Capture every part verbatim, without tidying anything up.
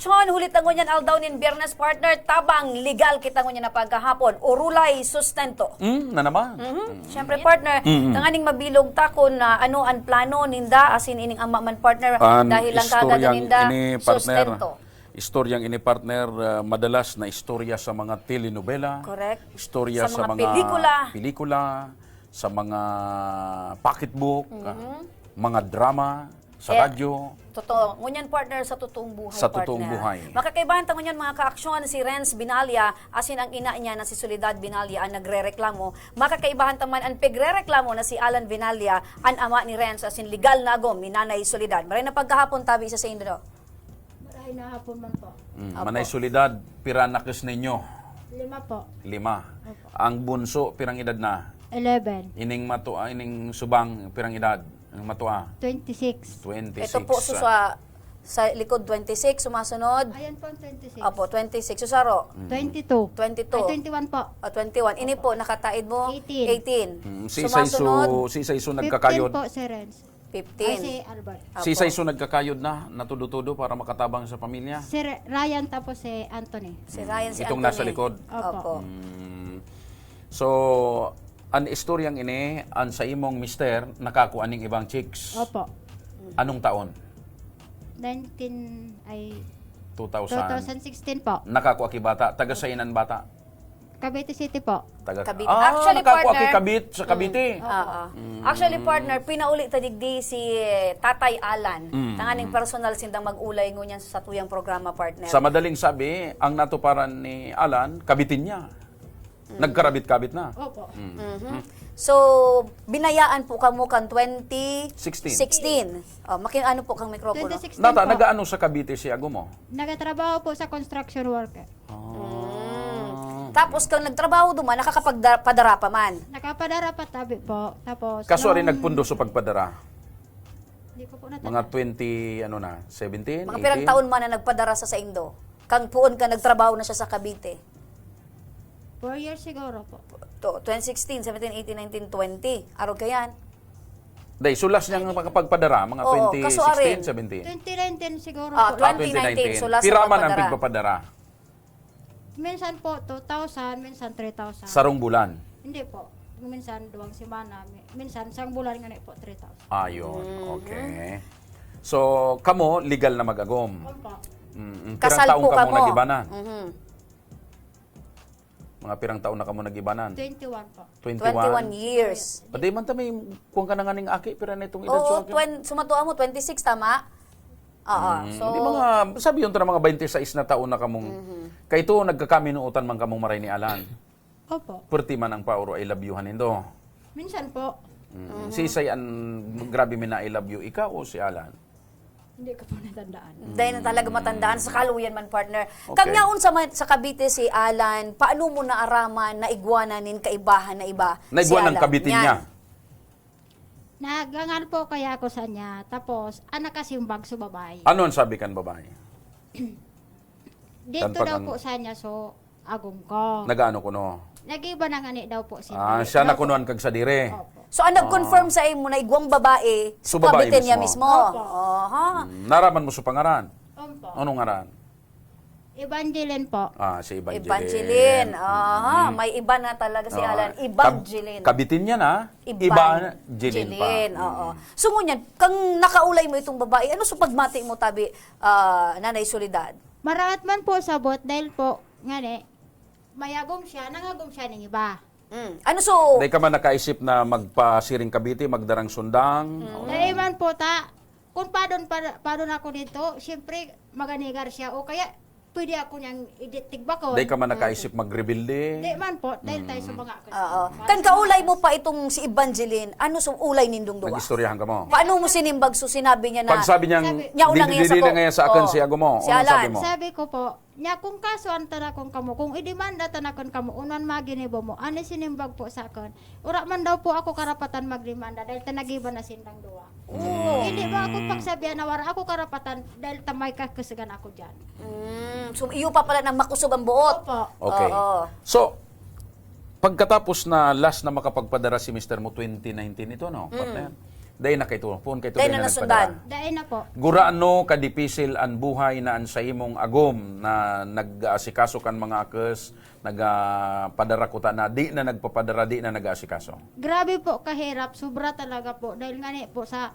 Aksyon, huli ta ngunyan aldaw nin Biyernes, partner, tabang legal kita ngunyan na paghahapon. Urulay, sustento. Mm, na naman. Mhm. Siyempre, partner, Mm-mm. tanganing mabilog ta kun na ano ang plano ninda, asin ining ama man, partner, An dahil lang kagado istoryang ninda, ini, partner, sustento. Istoryang ini, partner, ah, madalas na istorya sa mga telenovela. Correct. Istorya Sa sa mga mga pelikula. pelikula, sa mga pocketbook, ah, Mhm. mga drama, sa Eh, radyo. Totoo. Ngunyan, partner, sa totoong buhay, Sa totoong partner. buhay. Makakaibahan ta ngunyan, mga kaaksyon, si Renz Binalya, asin ang ina niya na si Soledad Binalya, ang nagrereklamo. Makakaibahan ta man ang pigrereklamo na si Alan Binalya, ang ama ni Renz, asin legal na agom ni Nanay Soledad. Maray na pagkahapon, tabi sa saindo. Maray na hapon man po. Mm, Apo. Manay Soledad, pira nakis ninyo? Lima po. Lima. Opo. Ang bunso, pirang edad na? Eleven. Ining matua, ining subang, pirang edad? Ang matua? Twenty-six. Twenty-six. Ito po, so, sa, sa likod, twenty-six, sumasunod? Ayan po ang twenty-six. Opo, twenty-six. Susaro? Mm. Twenty-two. Twenty-two. Ay, twenty-one po. O, twenty-one. Ini Opo. po, nakataid mo? Eighteen. Eighteen. Mm, si Sumasunod? Saiso, si Saiso Fifteen nagkakayod. po, si Renz. Fifteen. Ay, si Albert. Si Apo. Saiso nagkakayod na, natudo-tudo para makatabang sa pamilya? Si Re-, Ryan tapos si Anthony. Si Ryan, si Itong Anthony. nasa likod? Opo. Opo. Mm. So, an istoryang ini, an sa imong mister, nakakua ning ibang chicks. Opo. Anong taon? Nineteen, ay, Two thousand. two thousand sixteen po. Nakakua ki bata. Taga sain an bata? Cavite City po. Taga Cavite. Ah, Actually, nakakua ki partner, Cavite, sa Cavite. Mm. Oo. Mm. Actually, partner, pinauli ta digdi si Tatay Alan. Mm. Tanganing personal sindang mag-ulay ngunyan sa satuyang programa, partner. Sa madaling sabi, ang natuparan ni Alan, kabitin niya. Mm. Nagkarabit-kabit na. Opo. Mm. Mhm. So, binayaan po kamo kan twenty sixteen. Sixteen. Oh, maki-, ano po kang mikropono? Twenty sixteen Nata, po. nagaano sa Cavite si ago mo? Nagatrabaho po sa construction worker. Ah. Mm. Tapos, kang nagtrabaho duman, nakakapagda-, padara pa man? Nakapadara pa tabi po. Tapos, Kaso ari nung nagpundo sa pagpadara? Di ko po natandaan. Mga twenty, ano na, seventeen, Mga pirang eighteen? taon man na nagpadara sa saindo? Kang puon ka, nagtrabaho na siya sa Cavite? Four years siguro po. To, twenty sixteen, seventeen, eighteen, nineteen, twenty. Arog ka yan. Day, sulas niyang makapagpadara, mga Oo, twenty sixteen, kaso arin. seventeen. Twenty nineteen siguro Ah, po. Ah, twenty nineteen, twenty nineteen. sulas Pira man ang nagpapadara. pigpapadara? Minsan po, two thousand, minsan three thousand. Sarong bulan? Hindi po. Minsan, duwang semana. Mi-, minsan, isang bulan nga po, three thousand. Ayun, Mm. okay. So, kamo, legal na mag-agom? Opo. Mm, mm. Kasal Pirang taon po kamo kamo. nag-ibanan? Mhm. Mga pirang taon na kamo nag-ibanan? Twenty-one po. Twenty-one? Twenty-one years. Pati man ta may, kung ka na nga ning aki, pira na itong edad Oo, sa akin? twen-, sumatua mo, twenty-six, tama? Oo, Mm, so di mga, sabi yun, tara, mga twenty-six na taon na kamong, Mhm. kay ito, nagkakaminuotan man kamong maray ni Alan. Opo. Pwerte man ang pauro, I love you-han nindo. Minsan po. Mm, Mhm. si Isay an, grabe mi na I love you, ikaw o si Alan? Hindi ko po natandaan. Dahil na talaga matandaan, sa kaluyan man, partner. Okay. Kag yaon sa ma-, sa Cavite si Alan, paano mo naaraman na igwanan nin kaibahan na iba si Naigwanan Alan? Cavite Yan. niya? Nagangan po kaya ako sa niya, tapos, ah, nakasimbag sa babae. Ano ang sabi kan babae? Dito Kan pag daw ang po sa niya, so, agom ko. Nagaano kuno? Nag-iba na ngani daw po si Ah, Dre. siya Daw na kuno po. an kagsadiri. Opo. So, ang nag-confirm Ah. sa imo na igwang babae, So, babae kabitin niya mismo. mismo. Opo. Aha. Mm, naraman mo sa pangaran? Opo. Anong ngaran? Evangeline po. Ah, si Evangeline. Evangeline. Aha. Mm. May iba na talaga si Ah, Alan. kab-, Evangeline. kabitin niya na? Evangeline pa. Evangeline, oo. Mm. So, ngunyan, kang nakaulay mo itong babae, ano sa pagmati mo, tabi, ah, Nanay Soledad? Maraot man po sabot dahil po, ngani, mayagom siya, nangagom siya ning iba. Mm. Ano so Dai ka man nakaisip na magpasiring Cavite, magdarang sundang? Mm. Dai man po ta, kung padon, pa-, padon ako dito, siyempre, maganigar siya. O kaya, pwede ako niyang idit-, tigbakon. Dai ka man Mm. nakaisip magrebelde? Di man po, dahil tayo sa Mm. mga Oo. Kan kaulay mo pa itong si Evangeline, ano so ulay nindong duwa? Nag-istoryahan ka mo? Paano mo sinimbag? So, sinabi niya na Pag sabi niyang, Sabi "Di, di, di, di na ngayon sa akin Oo. si ago mo." Si Anong Alan. sabi mo? Sabi ko po, Nya, kung kasuan ta na kun kamo, kung idemanda ta na kun kamo, unon maginibo mo, ani sinimbag po sa akon, ura man daw po ako karapatan magdemanda dahil ta nag-iba na sindang duwa. Oh. Hindi ba ako pagsabihan na wala ako karapatan dahil ta may kakusugan ako dyan? Mm. So, iyo pa pala nang makusog ang buot. Opo. Okay. Oo. So, pagkatapos na last na makapagpadara si mister mo, twenty nineteen ito, no, Mm. partner? Dai na kay to, poon kay to, dai na nasundan. Dai na po. Gurano kadipisil an buhay na an sa imong agom na nag-aasikaso kan mga akes, nagapadara kuta na, di na nagpapadara, di na nag-aasikaso? Grabe po kahirap, sobra talaga po. Dahil ngani po sa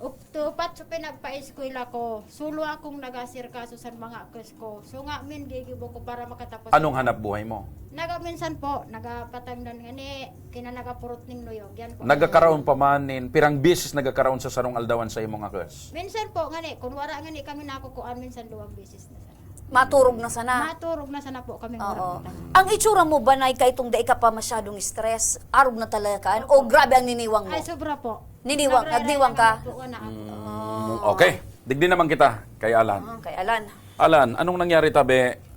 up-, upat sa pinagpa-eskwela ko, solo akong nag-asikaso sa mga akes ko. So nga, min, gigibo ko para makatapos. Anong hanap buhay mo? Naga, minsan po, nagapatangdan ngani, kina nagapurot ning nuyog. Yan po. Nagakaraon pa man nin, pirang bisis nagakaraon sa sarong aldaw an sa imong akes? Minsan po, ngani, kung wala ngani kami nakukuan, minsan duwang bisis na sana. Maturog na sana. Maturog na sana po kami. Oo. Ang itsura mo ba, Nay, kaitong dai ka pa masyadong stress? Arog na talaga ka? O grabe ang niniwang mo? Ay, sobra po. Niniwang, nagdiwang ka? Nagraraya naman po, wala ako. Mm, okay. Digdi naman kita kay Alan. Ah, kay Alan. Alan, anong nangyari, tabi?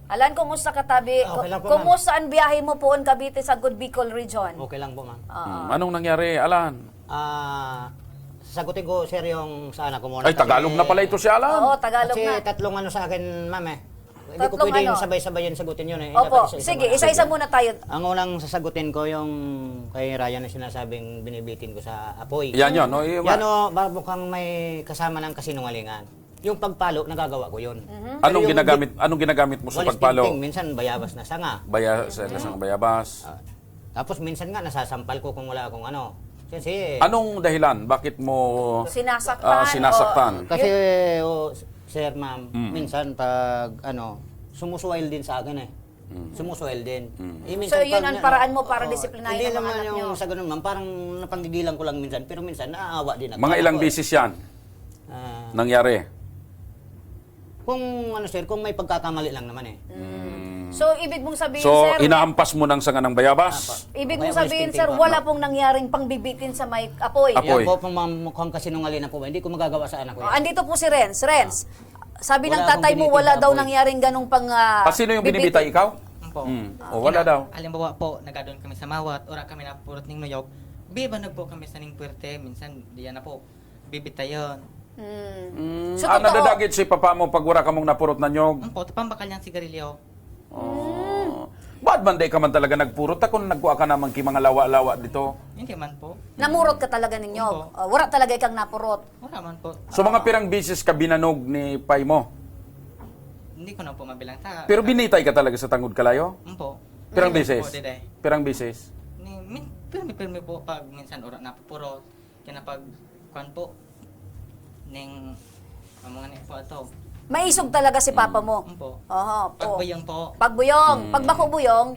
Alan, kumusta ka, tabi? Ah, okay lang po, ma'am. Kumusta ang biyahe mo poon Cavite sa Good Bicol Region? Okay lang po, ma'am. Oo. Mm, anong nangyari, Alan? Ah, sasagutin ko, sir, yung sa anak ko muna. Ay, kasi Tagalog na pala ito si Alan. Oo, Tagalog na. Kasi tatlong ano sa akin, ma'am, eh. Hindi ko pwede yung sabay-sabay yung sagutin yun, eh. Opo. Sige, isa-isa muna tayo. Ang unang sasagutin ko, yung kay Ryan na sinasabing binibitin ko sa apoy. Yan yun, no? Yan, oh, ba-, mukhang may kasama ng kasinungalingan. Yung pagpalo, nagagawa ko yun. Mhm. Pero anong yung ginagamit, anong ginagamit mo sa pagpalo? Walis tingting, minsan bayabas na sanga. Baya-, sa, mhm, sanga bayabas. Ah, tapos minsan nga, nasasampal ko kung wala akong ano. Kasi anong dahilan? Bakit mo, ah, sinasaktan? Sinasaktan? O kasi, oh, sir, ma'am, mm, minsan pag, ano, sumusuwail din sa akin eh. Mm. Sumusuwail din. Mm. Eh, minsan so, yun pag ang paraan mo para disiplinahin ang mga anak nyo? Hindi naman yung sa ganun, ma'am. Parang napanggigilan ko lang minsan. Pero minsan, naaawa din ako. Mga ilang beses yan nangyari? Ah, kung ano, sir, kung may pagkakamali lang naman eh. Mm. So, ibig mong sabihin, sir, inaampas mo nang sanga ng bayabas? Apo. Ibig mong sabihin, sir, wala pong nangyaring pangbibitin sa may apoy? Apoy. Yan po, pang-, mukhang kasinungalingan po ba? Hindi ko magagawa sa anak ko yan. Oh, andito po si Renz. Renz, sabi ng tatay mo, wala daw nangyaring ganong pang, ah, bibitin. Wala akong binibitay sa apoy. Sino yung binibitay? Ikaw? Mm. Ah, oh, wala daw. Halimbawa po, nagadon kami sa mawat, ora kami napurot ning nuyog, bibanog po kami sa ning puwerte, minsan diyan na po, bibitayon. Mm. Mm, so, ah, totoo. Nadadagit si papa mo pag wala kamong napurot na nyog? Opo, tapang bakal niyang sigarilyo. Oh. Mm. Ba't man di ka man talaga nagpurot? Ta kung nagkuha ka naman ki mga lawa-lawa dito. Hindi man po. Namurot ka talaga ninyo? Opo. Ah, wala talaga ikang napurot? Wala man po. So, mga pirang bisis ka binanog ni pay mo? Hindi ko na po mabilang sa... Pero binitay ka talaga sa tangod kalayo? Opo. Pirang bisis? Pirang bisis? Ni, min-, pirmi-pirmi po pag minsan ora napupurot. Kaya na pag, kwan po, ning, ang mga ni po ato. Maisog talaga si papa mo? Mm, opo. Oho, po. Pagbuyong po. Pagbuyong. Mm. Pag bako buyong?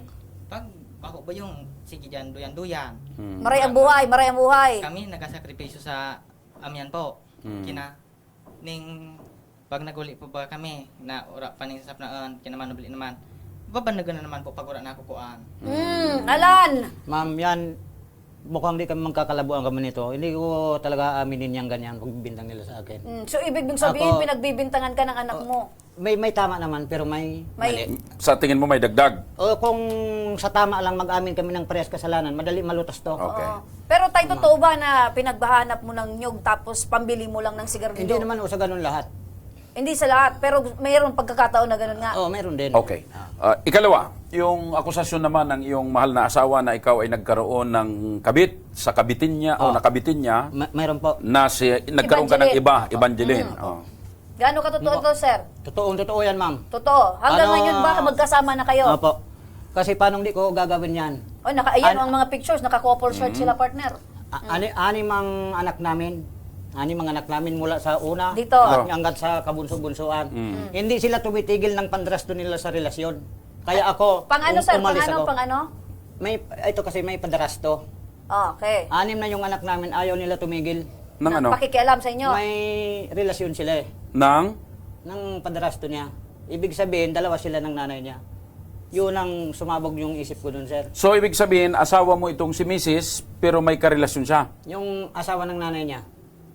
Pag bako buyong, sige dyan, duyan-duyan. Mm. Maray ang buhay, maray ang buhay. Kami nagasakripisyo sa amyan po. Mm. Kina, ning, pag naguli po ba kami, na ura pa ning sasapnaon, kinaman, nabili naman. Babanagan na naman po pag ura na ako kuan. Mm, Alan! Ma'am, yan, mukhang di kami magkakalabuan kami nito. Hindi ko talaga aaminin yang ganyan pagbibintang nila sa akin. Mm, so, ibig mong sabihin, ako, pinagbibintangan ka ng anak mo? Oh, may, may tama naman, pero may mali. Sa tingin mo may dagdag? O, kung sa tama lang mag-amin kami ng parehas kasalanan, madali malutas to. Okay. Oo. Pero tay, totoo ba na pinagbahanap mo ng nyog tapos pambili mo lang ng sigarilyo? Hindi naman, o, sa ganun lahat. Hindi sa lahat, pero mayroong pagkakataon na ganun nga. Oo, meron din. Okay. Ah. Ah, ikalawa, yung akusasyon naman ng iyong mahal na asawa na ikaw ay nagkaroon ng kabit, sa kabitin niya o nakabitin niya, ma-, mayroon po, na si, nagkaroon ka ng iba, Evangeline. Evangeline. Mm. Oh. Gaano katotoo to, sir? Totoong-totoo yan, ma'am. Totoo. Hanggang ngayon ba magkasama na kayo? Opo. Kasi paano hindi ko gagawin yan? Oh, naka-, ayan ang mga pictures, naka-couple shirt sila, partner. A-, ani-, anim ang anak namin. Anim ang anak namin mula sa una hanggat sa kabunso-bunsoan. Dito. Mm. Hindi sila tumitigil ng pandrasto nila sa relasyon. Kaya ako, um-, umalis ako. Pang ano, sir? Pang ano? Pang ano? May, ito kasi may padrasto. Ah, okay. Anim na yung anak namin, ayaw nila tumigil. Ng ano? Pakikialam sa inyo? May relasyon sila eh. Ng? Ng padrasto niya. Ibig sabihin, dalawa sila ng nanay niya. Yun ang sumabog yung isip ko dun, sir. So, ibig sabihin, asawa mo itong si misis, pero may karelasyon siya? Yung asawa ng nanay niya.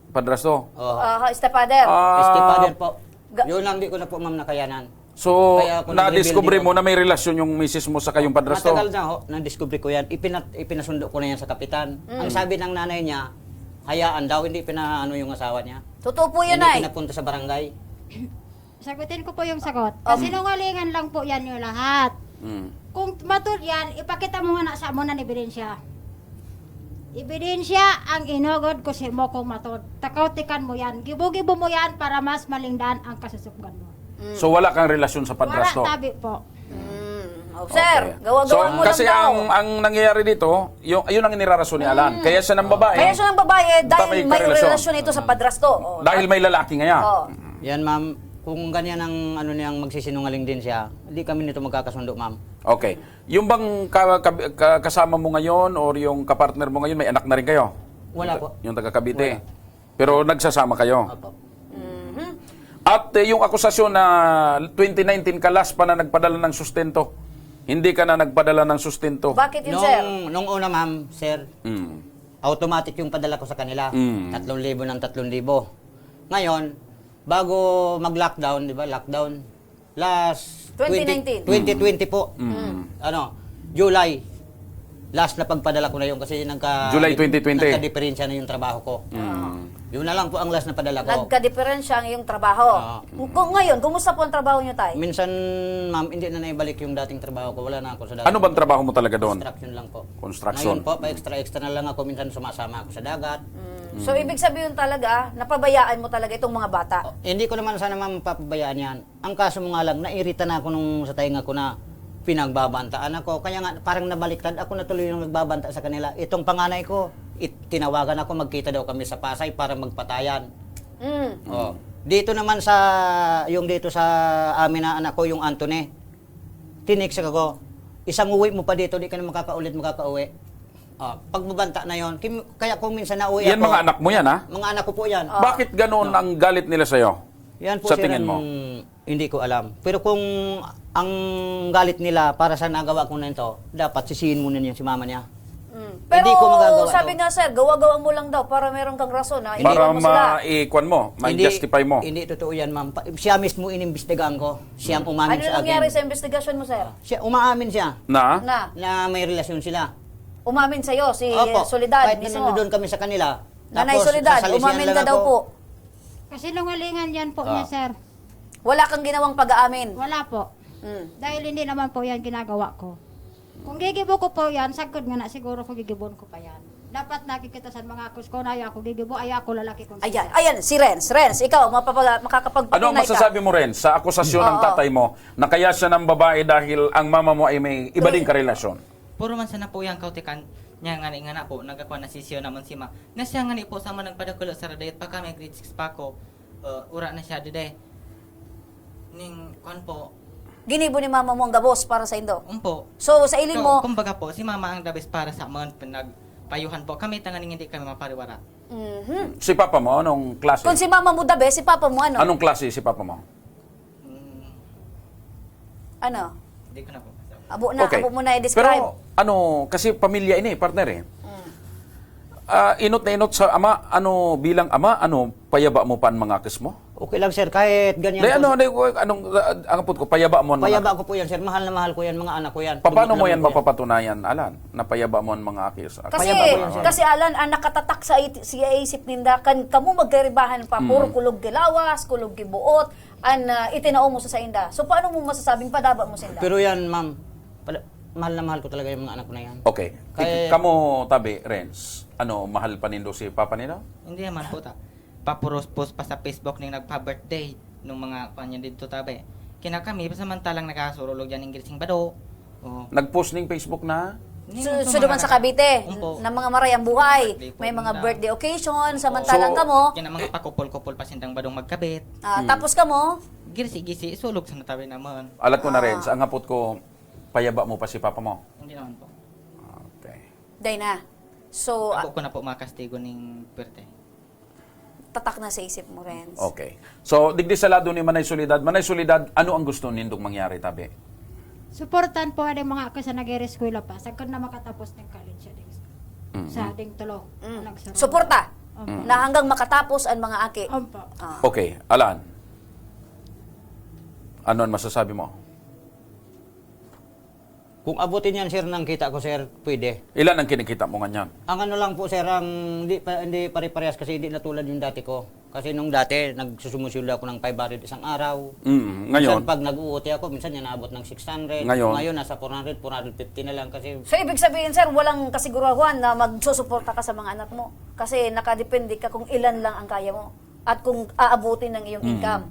Padrasto? Oo. Aha, stepfather. Ah. Stepfather po. Ga- Yun lang, di ko na po, ma'am, nakayanan. So, kaya ako nagrebelde ako. Nadiskubre mo na may relasyon yung misis mo sa kayong padrasto? Matagal na ho, nadiskubre ko yan. Ipina-, ipinasundo ko na yan sa kapitan. Mm. Ang sabi ng nanay niya, hayaan daw, hindi pinaano yung asawa niya. Totoo po yan, ay. Hindi pinapunta sa barangay. Sagutin ko po yung sagot. Um, kasinungalingan lang po yan yung lahat. Mm. Kung matud yan, ipakita mo nga na sa mo ng ebidensya. Ebidensya ang inugod ko simo kong matod. Takaw tikan mo yan. Gibo-gibo mo yan para mas malingdan ang kasusupgan mo. So wala kang relasyon sa padrasto? Wala tabi po. Mm. Oh, sir, Okay. gawa-gawa So, mo kasi lang daw. ang, ang nangyayari dito, yung, ayun ang inirarason ni Alan. Kaya siya ng babae. Kaya siya ng babae, dahil Tapos may karelasyon. relasyon ito sa padrasto. Oh, Dahil may lalaki ngayon. Oh. Yan, ma'am. Kung ganyan ang ano niyang magsisinungaling din siya, di kami nito magkakasundo, ma'am. Okay. Yung bang ka, ka, ka- kasama mo ngayon or yung kapartner mo ngayon, may anak na rin kayo? Wala Yung ta- po. Yung taga Cavite? Wala. Pero nagsasama kayo? Opo. At eh, yung akusasyon na twenty nineteen ka last pa na nagpadala ng sustento. Hindi ka na nagpadala ng sustento. Bakit yun, sir? Nung, nung una, ma'am, sir, Mm. automatic yung padala ko sa kanila. Mm. Tatlong libo ng tatlong libo. Ngayon, bago mag-lockdown, di ba, lockdown, last Twenty nineteen. twenty twenty po. Mm. Ano, July, last na pagpadala ko na yun kasi nagka, July twenty twenty. Nagka-diferensya na yung trabaho ko. Mm. Yun na lang po ang last na padala ko. Nagkadiperensya ang iyong trabaho. Oo. Kung ngayon, kumusta po ang trabaho niyo, tay? Minsan, ma'am, hindi na naibalik yung dating trabaho ko. Wala na ako sa dating Ano bang trabaho mo talaga doon? Construction lang po. Construction. Ngayon po, pa-extra-extra na lang ako. Minsan sumasama ako sa dagat. So, ibig sabihin talaga, napabayaan mo talaga itong mga bata. Oh, hindi ko naman sana, ma'am, papabayaan yan. Ang kaso mo nga lang, nairita na ako nung sa tainga ko na pinagbabantaan ako. Kaya nga, parang nabaliktad. Ako na tuloy yung nagbabanta sa kanila. Itong panganay ko, it, tinawagan ako, magkita daw kami sa Pasay para magpatayan. Mm. Oh. Dito naman sa, yung dito sa amin na anak ko, yung Anthony, tinext ako, "Isang uwi mo pa dito, di ka na makakaulit, makakauwi." Oh, pagbabanta na yon. Kim, kaya kung minsan nauwi Yan ako, mga anak mo yan, ha? Mga anak ko po yan. Bakit ganon ang galit nila sa'yo? Yan po, Sa sir, tingin mo? ang hindi ko alam. Pero kung ang galit nila para sa nagawa ko na ito, dapat sisihin muna niya si mama niya. Mm. Hindi Pero ko magagawa sabi to. nga, sir, gawa-gawa mo lang daw para meron kang rason. Ha? Para Iniwan mo sila. ma-, i-kwan mo, ma-justify mo. Hindi totoo yan, ma'am. Pa- Siya mismo inimbestigahan ko. Siya ang umamin Ano sa akin. nangyari sa investigasyon mo, sir? Siya, umaamin siya Na? Na, na may relasyon sila. umamin sa'yo si Opo. Solidad Kahit na mismo. nandoon kami sa kanila. Nanay Tapos, Solidad, nasalisihan umamin lang ka daw ako. Po. Kasinungalingan yan po Ah. niya, sir. Wala kang ginawang pag-aamin. Wala po. Mm. Dahil hindi naman po yan ginagawa ko. Kung gigibo ko po yan, sagkod nga na siguro ko gigibon ko pa yan. Dapat nakikita sa mga akos ko na ayaw ako gigibo, ayaw ako lalaki kung Ayan, ayan, si Renz. Renz, ikaw, mapapag- makakapagpatunay Ano ang masasabi ka. Mo, Renz, sa akusasyon ng Oo. tatay mo na kaya siya ng babae dahil ang mama mo ay may iba ding karelasyon? Puro man sana po yan kautikan niya ngani nga na po, nagkakuha na si Sio namon si Ma. Na siya ngani po sama nagpadakulo sa radayot pa kami, grade six pa ako. Uh, ura na siya, dede. Ning, kwan po, Ginibo ni mama mo ang gabos para sa indo. Umpo. So, sa iling So, mo, kumbaga po, si mama ang the best para sa mga pinagpayuhan po. Kami, tanganing hindi kami mapariwara. Mhm. Si papa mo, anong klase? Kung si mama mo the best, si papa mo ano? Anong klase si papa mo? Mm, Ano? Hindi ko na po. Abo na, Okay. Abo mo na i-describe. Pero, ano, kasi pamilya ini, partner eh. Ah, inot na inot sa ama, ano, bilang ama, ano, payaba mo pa ang mga akis mo? Okay lang, sir. Kahit ganyan Dahil po. ano, ano, ang, ang, ang apot ko, payaba mo ang mga Payaba ko po yan, sir. Mahal na mahal ko yan, mga anak ko yan. Paano Tubod mo na yan tubod ko mapapatunayan, Alan, na payaba mo ang mga akis? Kasi, Payaba po yun, sir. Kasi, Alan, ang nakatatak sa it- sa isip ninda, kan kamo magkaribahan pa, Mm. puro kulog ki lawas, kulog ki buot, an ah, itinao mo sa sainda. So, paano mo masasabing padaba mo sinda? Pero yan, ma'am, pala- mahal na mahal ko talaga yung mga anak ko na yan. Okay. Kaya- Ik- kamo, tabi, Renz, ano, mahal pa nindo si papa nindo? Hindi naman po ta. Papuros-post pa sa Facebook ning nagpa-birthday nung mga kanya dito tabi. Kina kami, samantalang nagkasurulog dyan ng girsing bado. Oh. Nag-post ning Facebook na? Hindi Su- man po sudo man mga sa Cavite, Umpo. ng mga maray ang buhay. Birthday po May mga nila. birthday occasion, samantalang So, kamo. Kaya mga pakupol-kupol pa sindang badong magkabit. Ah, Tapos kamo, Girsi-gisi, isulog sa natabi naman. Alat ko na, Ah. Renz, ang apot ko, payaba mo pa si papa mo? Hindi naman po. Okay. Day na. So, ah, Ako ko na po makastigo ning birthday. tatak na sa isip mo, Renz. Okay. So, digdi sa lado ni Manay Solidad. Manay Solidad, ano ang gusto nindong mangyari, tabi? Suportan po ang mga ako sa nag-eskwela pa. Sagkod na makatapos ng college siya ding, Mhm. sa ding tulo. Mm. Nagsarong. Suporta. Mm. Na hanggang makatapos ang mga aki. Opo. Ah. Okay, Alan. Ano ang masasabi mo? Kung abutin yan, sir, nang kita ko, sir, pwede. Ilan ang kinikita mo nganyan? Ang ano lang po, sir, ang hindi, pa, hindi pare-parehas kasi hindi natulad yung dati ko. Kasi nung dati, nagsusumusueldo ako ng five hundred isang araw. Mm, ngayon? Minsan pag nag-O T ako, minsan yan naabot ng six hundred. Ngayon? Ngayon, nasa four hundred, four hundred fifty na lang kasi So, ibig sabihin, sir, walang kasiguraduhan na magsusuporta ka sa mga anak mo. Kasi nakadepende ka kung ilan lang ang kaya mo at kung aabutin ng iyong Mm. income.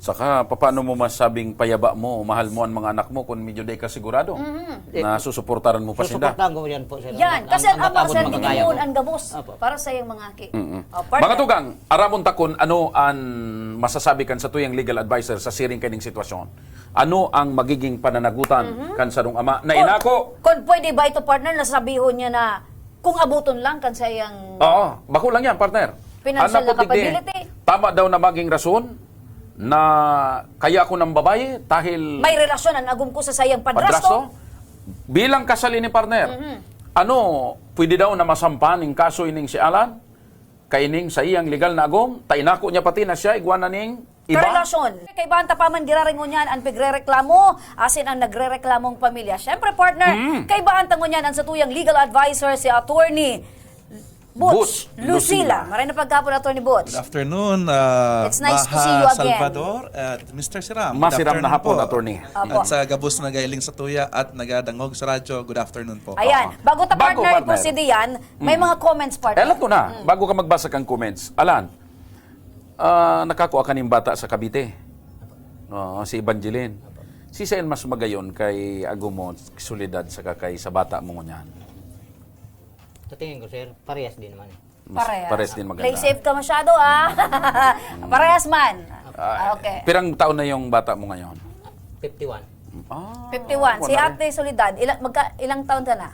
Saka, paano mo masabing payaba mo, mahal mo ang mga anak mo kung medyo di ka sigurado Mhm. na susuportaran mo pa sinda? Susuportahan ko yan po, sir. Yan, Ang- kasi ang ang ama, mataabot sir, magkakaya ko. Ginoo an gabos Opo. para sa iyang mga aki. Mm-mm. Oh, partner. Mga tugang, aramon ta kun ano an masasabi kan satuyang legal adviser sa siring kaining sitwasyon. Ano ang magiging pananagutan Mhm. kan sarong ama na Kun- inako? Kun pwede ba ito, partner, na sabihon niya na kung abuton lang kan saiyang Oo, bako lang yan, partner. Financial Ano na po, tigdi? Capability. Tama daw na maging rason na kaya ako ng babae dahil May relasyon ang agom ko sa saiyang padrasto. Padrasto? Bilang kasal ini, partner, Mhm. ano, pwede daw na masampa ning kaso ining si Alan? Kaining sa iyang legal na agom, ta inako niya pati na siya igwa na ning iba? Karelasyon. Kaibahan ta pa man giraray ngunyan an pigrereklamo, asin an nagrereklamong pamilya. Siyempre, partner, Mm. kaibahan ta ngunyan an satuyang legal adviser, si Attorney Boots Boots Lucila. Lucila. Maray na pagkapon, Attorney Boots. Good afternoon, ah, It's nice to Maha see you again. Salvador at Mister Siram. Good Masiram na afternoon hapon, po. Attorney. Opo. At sa gabos na gailing sa tuya at nagadangog sa radyo, good afternoon po. Ayan. Aha. Bago ta Bago, partner, partner. Ito si Dian, may Mm. mga comments, partner. Elat ko na, Mm. bago ka magbasa kang comments. Alan, ah, nakakua ka ning bata sa Cavite. Oo, si Evangeline. Si Sen mas magayon kay agom mo, Soledad, saka kay sa bata mo ngunyan? Sa tingin ko, sir, parehas din naman eh. Mas Parehas. pares din maganda. Play safe ka masyado, ah. Parehas man. Ah, okay. Pirang taon na yung bata mo ngayon? fifty-one. Ah, fifty-one. Si wala rin. Ate Soledad, ila, magka, ilang taon ka na?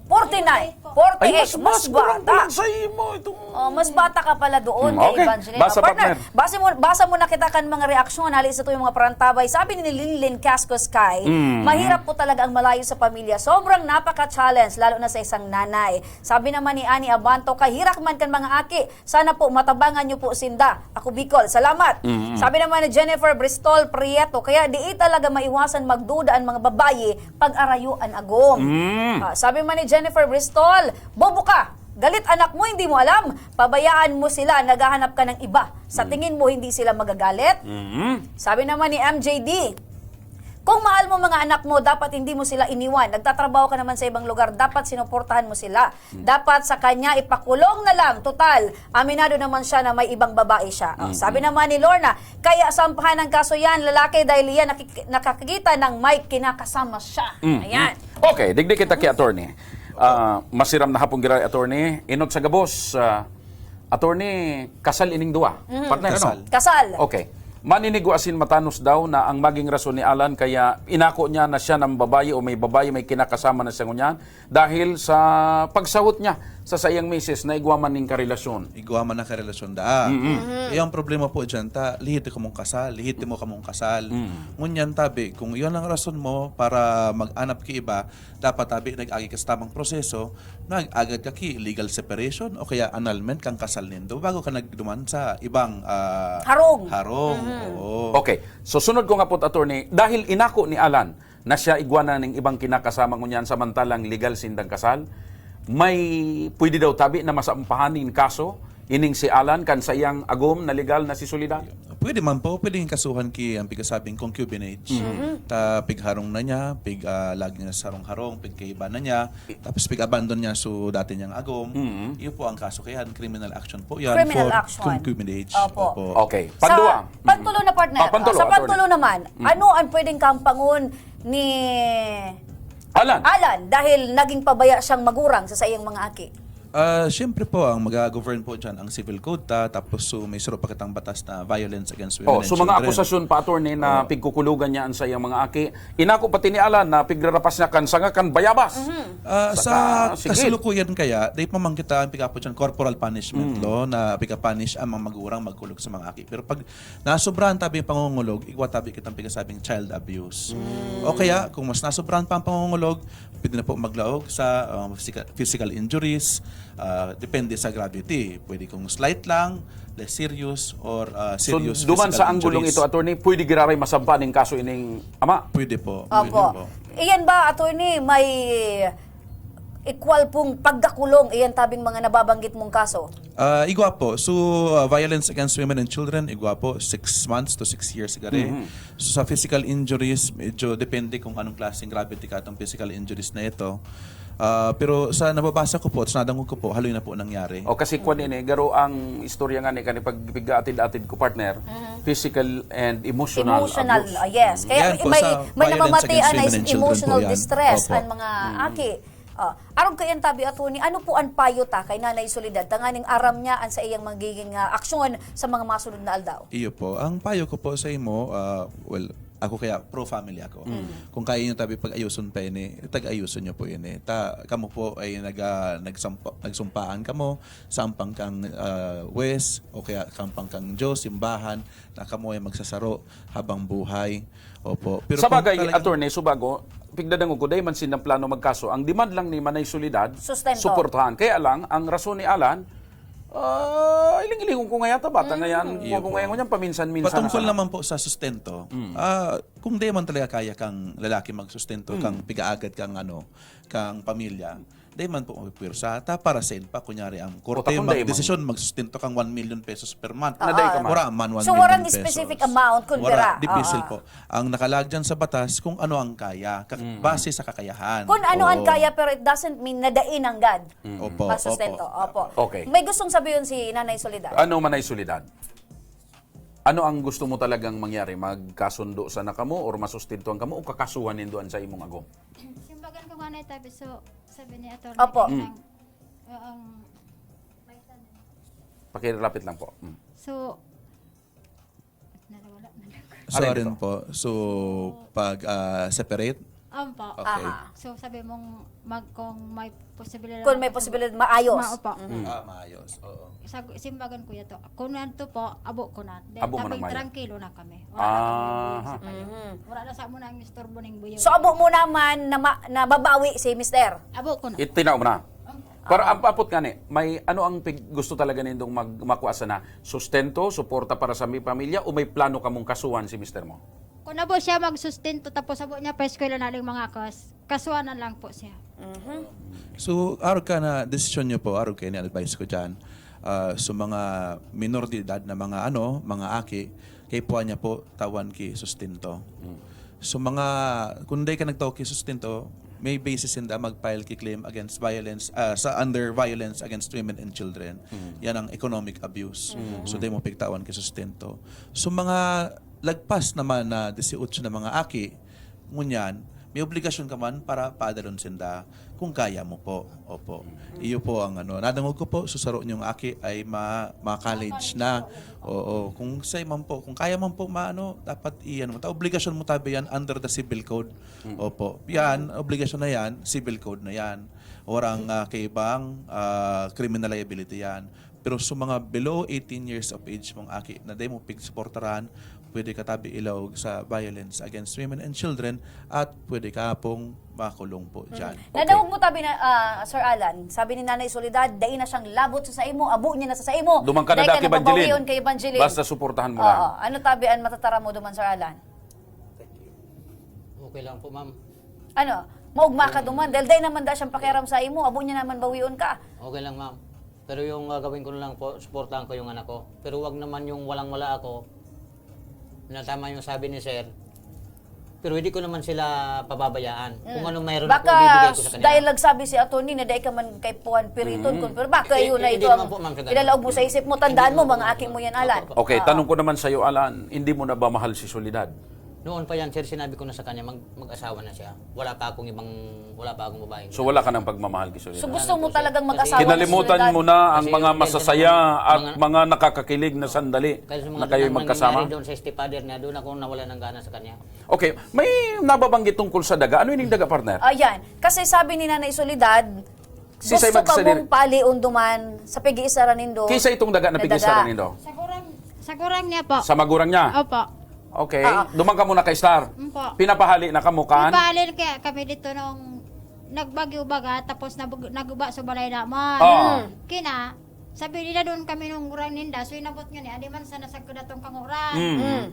forty-nine. Ay, forty-eight. Mas, Mas mas kurang bata. pa lang sa imo itong Oh, mas bata ka pala doon Hmm, kay okay. Evangeline. Basa, Partner, partner. Basa mo, basa mo na kita kan mga reaksyon hali sa tuyong mga parantabay. Sabi ni Linlin Cascos Kai, Hmm. mahirap po talaga ang malayo sa pamilya. Sobrang napaka-challenge, lalo na sa isang nanay. Sabi naman ni Ani Abanto, kahirak man kan mga aki, sana po matabangan niyo po sinda. Ako Bicol, salamat. Mm-hmm. Sabi naman ni Jennifer Bristol Prieto, kaya di talaga maiwasan magduda ang mga babayi pag arayo an agom. Mm. Ah, sabi man ni Jennifer Bristol, bobo ka. Galit anak mo, hindi mo alam. Pabayaan mo sila, naghahanap ka ng iba. Sa Mm. tingin mo, hindi sila magagalit? Mm-hmm. Sabi naman ni M J D, kung mahal mo mga anak mo, dapat hindi mo sila iniwan. Nagtatrabaho ka naman sa ibang lugar, dapat sinuportahan mo sila. Dapat sa kanya ipakulong na lang. Total, aminado naman siya na may ibang babae siya. Oh, Mm-mm. Sabi naman ni Lorna, kaya sampahan ng kaso yan, lalaki, dahil yan nakik- nakakita ng may kinakasama siya. Mm-mm. Ayan. Okay, digdi kita kay attorney. Ah, masiram na hapon giray, attorney. Inot sa gabos, ah, attorney, kasal ining duwa. Mm. Partner, ano? Kasal. Kasal. Okay. Maninigwa asin matanos daw na ang maging rason ni Alan kaya inako niya na siya ng babae o may babae, may kinakasama na siya ngunyan. Dahil sa pagsahot niya sa saiyang misis na igwa man nin karelasyon. Igwa man ang karelasyon daa. Mm-mm. Mhm. Iyo ang problema po dyan, ta, lihitimo kamong kasal, lihitimo kamong kasal. Mm. Ngunyan tabi, kung iyon ang rason mo para mag-anap ki iba, dapat tabi nag-agi ka sa tamang proseso, nag-agad ka ki legal separation o kaya annulment kang kasal nindo bago ka nagduman sa ibang, ah, Harong. harong. Mhm. Oo. Okay. So, sunod ko nga po, attorney, dahil inako ni Alan na siya igwa na ning ibang kinakasama ngunyan samantalang legal sindang kasal, may pwede daw tabi na masampahan nin kaso ining si Alan kan saiyang agom na legal na si Soledad? Pwede man po, pwede yung kasuhan ki ang pigasabing concubinage. Mhm. Ta pigharong na niya, pig, ah, lagi na sa harong-harong, pigkaiba na niya, tapos pig-abandon niya so dati niyang agom. Mhm. Yun po ang kaso kaya, criminal action po yan Criminal for action. concubinage. Opo. Opo. Okay. Sa Panduwa. pantulo na, partner. Ah, pantulo, Sa attorney. pantulo naman, Mm. ano ang pwedeng kampangon ni Alan. Alan dahil naging pabaya siyang magurang sa saiyang mga aki? Ah, siyempre po, ang mag-govern po dyan ang civil code ta, tapos so, may suro pa kitang batas na violence against women Oh, and so mga children. akusasyon pa, attorney, na Oh. pigkukulugan niya ang saiyang mga aki. Inako pati ni Alan na pigrarapas niya kan sanga kan bayabas. Mhm. Ah, Saka, sa sige. kasalukuyan kaya, di pa man kita ang pigapo dyan, corporal punishment Mm. law na pigapunish ang mga magurang magkulog sa mga aki. Pero pag Nasobrahan tabi ang pangongolog, igwa tabi kitang pigasabing child abuse. Mm. O kaya, kung mas nasobrahan pa ang pangongolog, pwede na po maglaog sa, ah, physical, physical injuries, ah, depende sa gravity. Pwede kung slight lang, less serious, or ah, So, serious duman physical sa anggulong injuries. ito, attorney, pwede giraray masampa ning kaso ining ama? Pwede po. Pwede Opo. po. Iyan ba, attorney, may equal pong pagkakulong iyan tabing mga nababanggit mong kaso? Ah, igwa po. So, ah, violence against women and children, igwa po, six months to six years gari. Mhm. So, sa physical injuries, medyo depende kung anong klaseng gravity ka itong physical injuries na ito. Ah, pero sa nababasa ko po, sa nadangog ko po, haloy na po nangyari. O, kasi kwan ini, garo ang istorya nga ni, kani pag-, pag-atid-atid ko, partner, Mhm. physical and emotional Emotional, abuse. ah, yes. Kaya Yan po, may, sa may violence namamatean against na women is and children po emotional yan. distress Opo. ang mga Mm. aki. Ah, arog kaiyan tabi, attorney, ano po ang payo ta kay Nanay Soledad tanganing aram niya an sa iyang magiging, ah, aksyon sa mga masunod na aldaw? Iyo po. Ang payo ko po sa imo, ah, well, ako kaya pro-family ako. Mm. Kung kaya niyo tabi pag-ayuson pa ini, tag-ayuson niyo po ini. Ta, kamo po ay nag-, ah, nagsampa-, nagsumpaan kamo, sampang kang, ah, wes, o kaya sampang kang Diyos, simbahan, na kamo ay magsasaro habang buhay. Opo. Pero Sa kung bagay, talagang attorney, subago, pigdadangog ko, dai man sinda plano magkaso. Ang demand lang ni Manay Soledad, Sustento. suportahan. Kaya lang, ang rason ni Alan, ah, iling-ilingon ko ngayon, tabata Mm. ngayon, Iyo kung po. ngayon, ngayon, paminsan-minsan Patungkol na sana. naman po sa sustento, Mm. ah, kung di man talaga kaya kang lalaki magsustento, Mm. kang pigaagad kang, ano, kang pamilya, di man po mapipwersa. Ta para sen pa, kunyari, ang korte Uta kung di man. magdesisyon, magsustento kang one million pesos per month. Na di ka Oo. man. Wala man one So, million warang pesos. specific amount, kun Wala, pira. difícil Oo. po. Ang nakalag dyan sa batas kung ano ang kaya, ka-, Mm. base sa kakayahan. Kung ano ang Oo. kaya, pero it doesn't mean na dai nanggad. Mm. Opo, Masustento. opo. Opo. Okay. May gustong sabihin si Nanay Soledad. Ano, Manay Soledad? Ano ang gusto mo talagang mangyari? Magkasundo sana kamo or masustintuhan kamo o kakasuhan nindo an sa imong agom? Simbagan ko nga na itabi, so, sabi ni Attorney Opo. Kainang, Mm. ah, ang Pakilapit lang po. Mm. So, nawala na lang. Sorry Alin ito? po. So, pag, ah, separate? Opo. Okay. Aha. So, sabi mong mag-, kung may posibilidad Kung may na posibilidad, maayos. Ma-, opo. Mhm. Ah, maayos. Oo. Sa simbagan, kuya, to. Kung nanto po, abo ko na. Then, Abo mo tabing naman. trangkilo na kami. Wala na kami Aha. sa kanya. Mhm. Wala na sa mo na ang istorbo ning buyo. So, abo mo naman na ma-, na mabawi si mister? Abo ko na. Itinaw mo na. Ang Para Ah. ang paapot nga ni, may ano ang pig-, gusto talaga nindong mag-, makua sana? Sustento, suporta para sa mi-, pamilya, o may plano kamong kasuhan si mister mo? Kung abo siya magsustento, tapos abo niya pa eskwela na lang mga kas-, kasuhanan lang po siya. Mhm. So, arog ka na desisyon niyo po, arog kayo ni advice ko dyan. Ah, so, mga minor de edad na mga ano, mga aki, kay puwa niya po, tawan ki sustento. Mm. So, mga, kung di ka nagtao ki sustento, may basis sinda mag-file ki claim against violence, ah, sa under violence against women and children. Mm. Yan ang economic abuse. Mm. So, di mo pigtawan ki sustento. So, mga lagpas naman na dieciocho na mga aki, ngunyan, may obligasyon ka man para padalon sinda kung kaya mo po. Opo. Mm. Iyo po ang ano. Nadangog ko po, so saro niyong aki ay ma-, ma-college na. Oo. Kung say man po, kung kaya man po, maano, dapat iyan mo. Ta-, obligasyon mo tabi yan under the civil code. Mm. Opo. Yan, obligasyon na yan, civil code na yan. Warang, ah, kaibang, ah, criminal liability yan. Pero sa mga below eighteen years of age mong aki na di mo pigsuportaran, pwede ka tabi ilaog sa violence against women and children at pwede ka pong makulong po Mm. dyan. Okay. Nadangog mo tabi na, ah, Sir Alan, sabi ni Nanay Soledad, dai na siyang labot sa saimo, abo niya na sa saimo. Duman ka na Dai ka daki, na Evangeline. babawion kay Evangeline. Basta suportahan mo Oo. lang. Ano tabi an matatara mo duman, Sir Alan? Thank you. Okay lang po, ma'am. Ano? Maugma ka Yung duman. Dahil dai naman da siyang pakiaram sa imo, abo niya naman bawion ka. Okay lang, ma'am. Pero yung gagawin ko na lang po, suportahan ko yung anak ko. Pero wag naman yung walang-wala ako. Na tama yung sabi ni sir. Pero hindi ko naman sila pababayaan. Kung Mm. ano mayroon ako, Baka ibibigay ko sa kanila. dahil nagsabi si attorney na dai ka man kay puwan piriton, Mm. kun, pero baka Eh, yun na eh, ito hindi ang naman po, ma'am, sa ganun. ilalaog mo sa isip mo. Tandaan Hindi mo, naman mga po, aki mo ma'am. yan, Alan. Opo, opo. Okay, Opo. tanong ko naman sa'yo, Alan, hindi mo na ba mahal si Soledad? Noon pa yan, sir, sinabi ko na sa kanya, mag-, mag-asawa na siya. Wala pa akong ibang, wala pa akong babae. So, wala ka ng pagmamahal kay Soledad? So, gusto Wala mo po, sir. talagang Kasi mag-asawa si Kinalimutan Soledad? mo na ang Kasi mga yung masasaya at mga mga nakakakilig na sandali Kaya sa mga na kayo'y ganang magkasama? nangyari doon sa stepfather niya, doon ako nawala ng gana sa kanya. Okay, may nababanggit tungkol sa daga. Ano yun yung daga, partner? Ayan. Kasi sabi ni Nanay Soledad, Sisay gusto ka magsalir- mong palion duman sa pig-iisara nindo Kisa itong daga na na pig-iisara daga. nindo? Sa gurang, sa gurang niya po. Sa magurang niya? Opo. Okay. Ah. Duman ka muna kay Star. Opo. Pinapahali na kamo kan? Pinapahali kaya kami dito nung nagbagyo baga, tapos nabag-, naguba sa balay naman. Oo. Mm. Kina, sabi nila doon kami nung gurang ninda, so inabot nga niya, di man sana sa kadatong kanguran. Mm. Mm.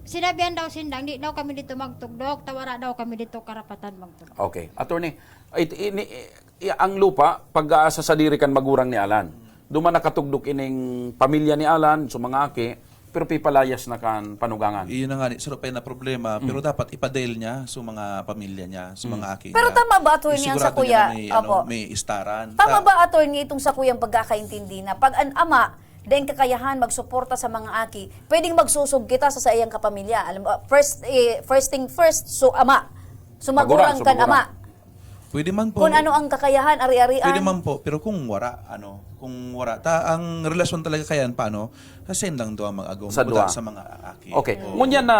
Sinabihan daw sindang, di daw kami dito magtugdok, tawara daw kami dito karapatan magtugdok. Okay. Attorney, it-, ini-, Iya, ang lupa, pag-aasa sadiri kan magurang ni Alan. Duman nakatugdok ining pamilya ni Alan, so mga aki, pero pipalayas na kan panugangan. Iyon na nga, ni, saro pa na problema, Mm. pero dapat ipadel niya sa mga pamilya niya, sa Mm. mga aki Pero niya. Tama ba, attorney, ang Isigurado sakuya? Niya na may, ano, Opo. may istaran. Tama Ta- ba, attorney, itong sakuyang pagkakaintindi na pag an ama, daing kakayahan magsuporta sa mga aki, pwedeng magsusog kita sa saiyang kapamilya? Alam mo, first, eh, first thing first, so ama. So, Magurang, magurang so kan magurang. ama. Pwede man po. Kung ano ang kakayahan, ari-arian. Pwede man po, pero kung wara, ano, kung wara, ta, ang relasyon talaga kayan, paano? Sa sendang duwa mag-agom, Sa kuda duwa. sa mga aki. Okay. Oo. Ngunyan na,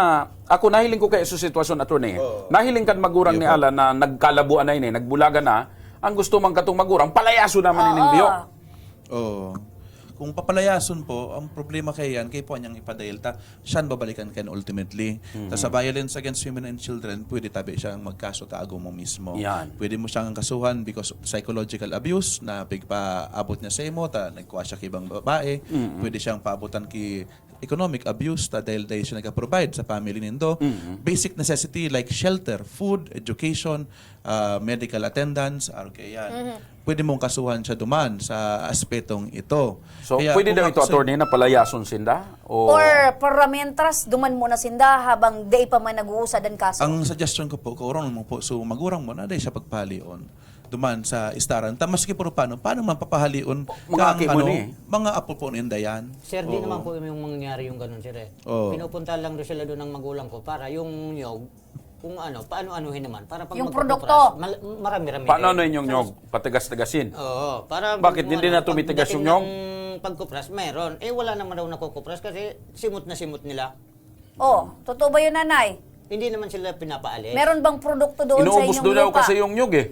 ako nahiling ko kay sa sitwasyon, attorney. Oo. Nahiling kan magurang Iyo ni po. Alan na nagkalabuan na ini, nagbulagan na, ang gusto man katong magurang, palayaso naman Oo. ining biyo. Oo. Kung papalayason po, ang problema kay yan, kay po niyang ipadayal ta, siya ang babalikan kayan ultimately. Mhm. Ta sa violence against women and children, pwede tabi siyang magkaso ta agom mo mismo. Yan. Pwede mo siyang kasuhan because of psychological abuse na pigpaabot niya sa imo, ta nagkuha siya kay ibang babae. Mhm. Pwede siyang paabutan ki economic abuse, ta dahil, dahil siya nag-provide sa family nindo. Mhm. Basic necessity like shelter, food, education, ah, medical attendance, R K yan. Mhm. Pwede mong kasuhan siya duman sa aspetong ito. So, Kaya pwede kung daw ako ito, sa attorney, na palayason sinda? O Or para mientras, duman muna sinda habang dai pa man nag-uusad ang kaso? Ang suggestion ko po, kaurong mo po, so magurang mo na, dai siya pagpalion. Duman sa istaran. Ta, maski puro paano, paano man papahalion Mga ka ang, aki mo ano, ni. mga apo po ni Indayan? Sir, di Oo. naman po yung mangyayari yung ganun, sir, eh. Oo. Pinupunta lang doon sila doon ng magulang ko para yung nyog, kung ano, paano-anuhin naman, para pag Yung magkukupras, produkto. mal-, marami-rami Paano din. ano yung Sa nyog? Patigas-tigasin? Oo, para Bakit, hindi mga na ano, tumitigas pagdating yung nyog? ng pagkupras, meron. Eh, wala naman daw nakukupras kasi simot na simot nila. Oh, totoo ba yun, nanay? Hindi naman sila pinapaalis. Meron bang produkto doon sa Inuubos inyong doon daw lupa? kasi yung nyog eh.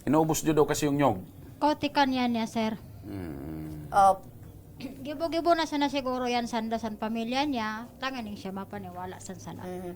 Inuubos doon daw kasi yung nyog. Kotikan yan niya, sir. Mm. Oh. Gibo-gibo na sana siguro yan sanda san pamilya niya, tanganing siya mapaniwala san sana. Mm.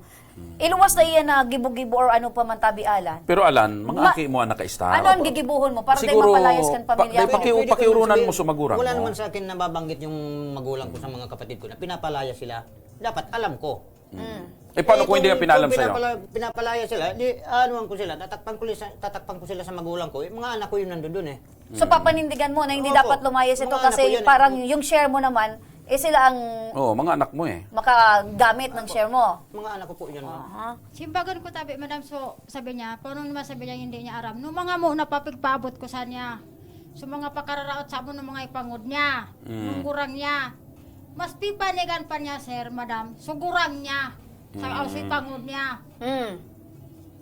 Iluwas na iyan na gibo-gibo or ano pa man tabi, Alan. Pero Alan, mga Ma-, aki mo ang nakaista. ano ang Opo. gigibuhon mo para tayo Siguro, mapalayas kan pa-, pamilya? dahil paki-, Pwede ko pakiurunan naman mo sabihin, sa magurang wala mo. naman sa akin nababanggi't yung magulang ko sa mga kapatid ko na pinapalayas sila. Dapat alam ko. Mm. Eh, paano Eh, kung hindi kung, niya pinalam kung sa'yo? pinapala-, pinapalaya sila, di, anuhan ko sila, tatakpan ko li-, sa, tatakpan ko sila sa magulang ko. Eh, mga anak ko yun nandun eh. So, Mm. papanindigan mo na hindi Opo. dapat lumayas ito Mga anak kasi ko yun eh. parang yung share mo naman, eh, sila ang Oo, mga anak mo eh. makagamit ng Opo. share mo. Mga anak ko po yun, ma'am. Aha. Simbagan ko tabi, madam, so, sabi niya, paano naman sabi niya, hindi niya aram. Nung mga mo, napapigpaabot ko sa niya. So, mga pakararaot sa mo ng mga ipangod niya, Mm. nung gurang niya. Mas pipanigan pa niya, sir, madam. So, gurang niya. Sa Mm. sa ipangod niya. Mm.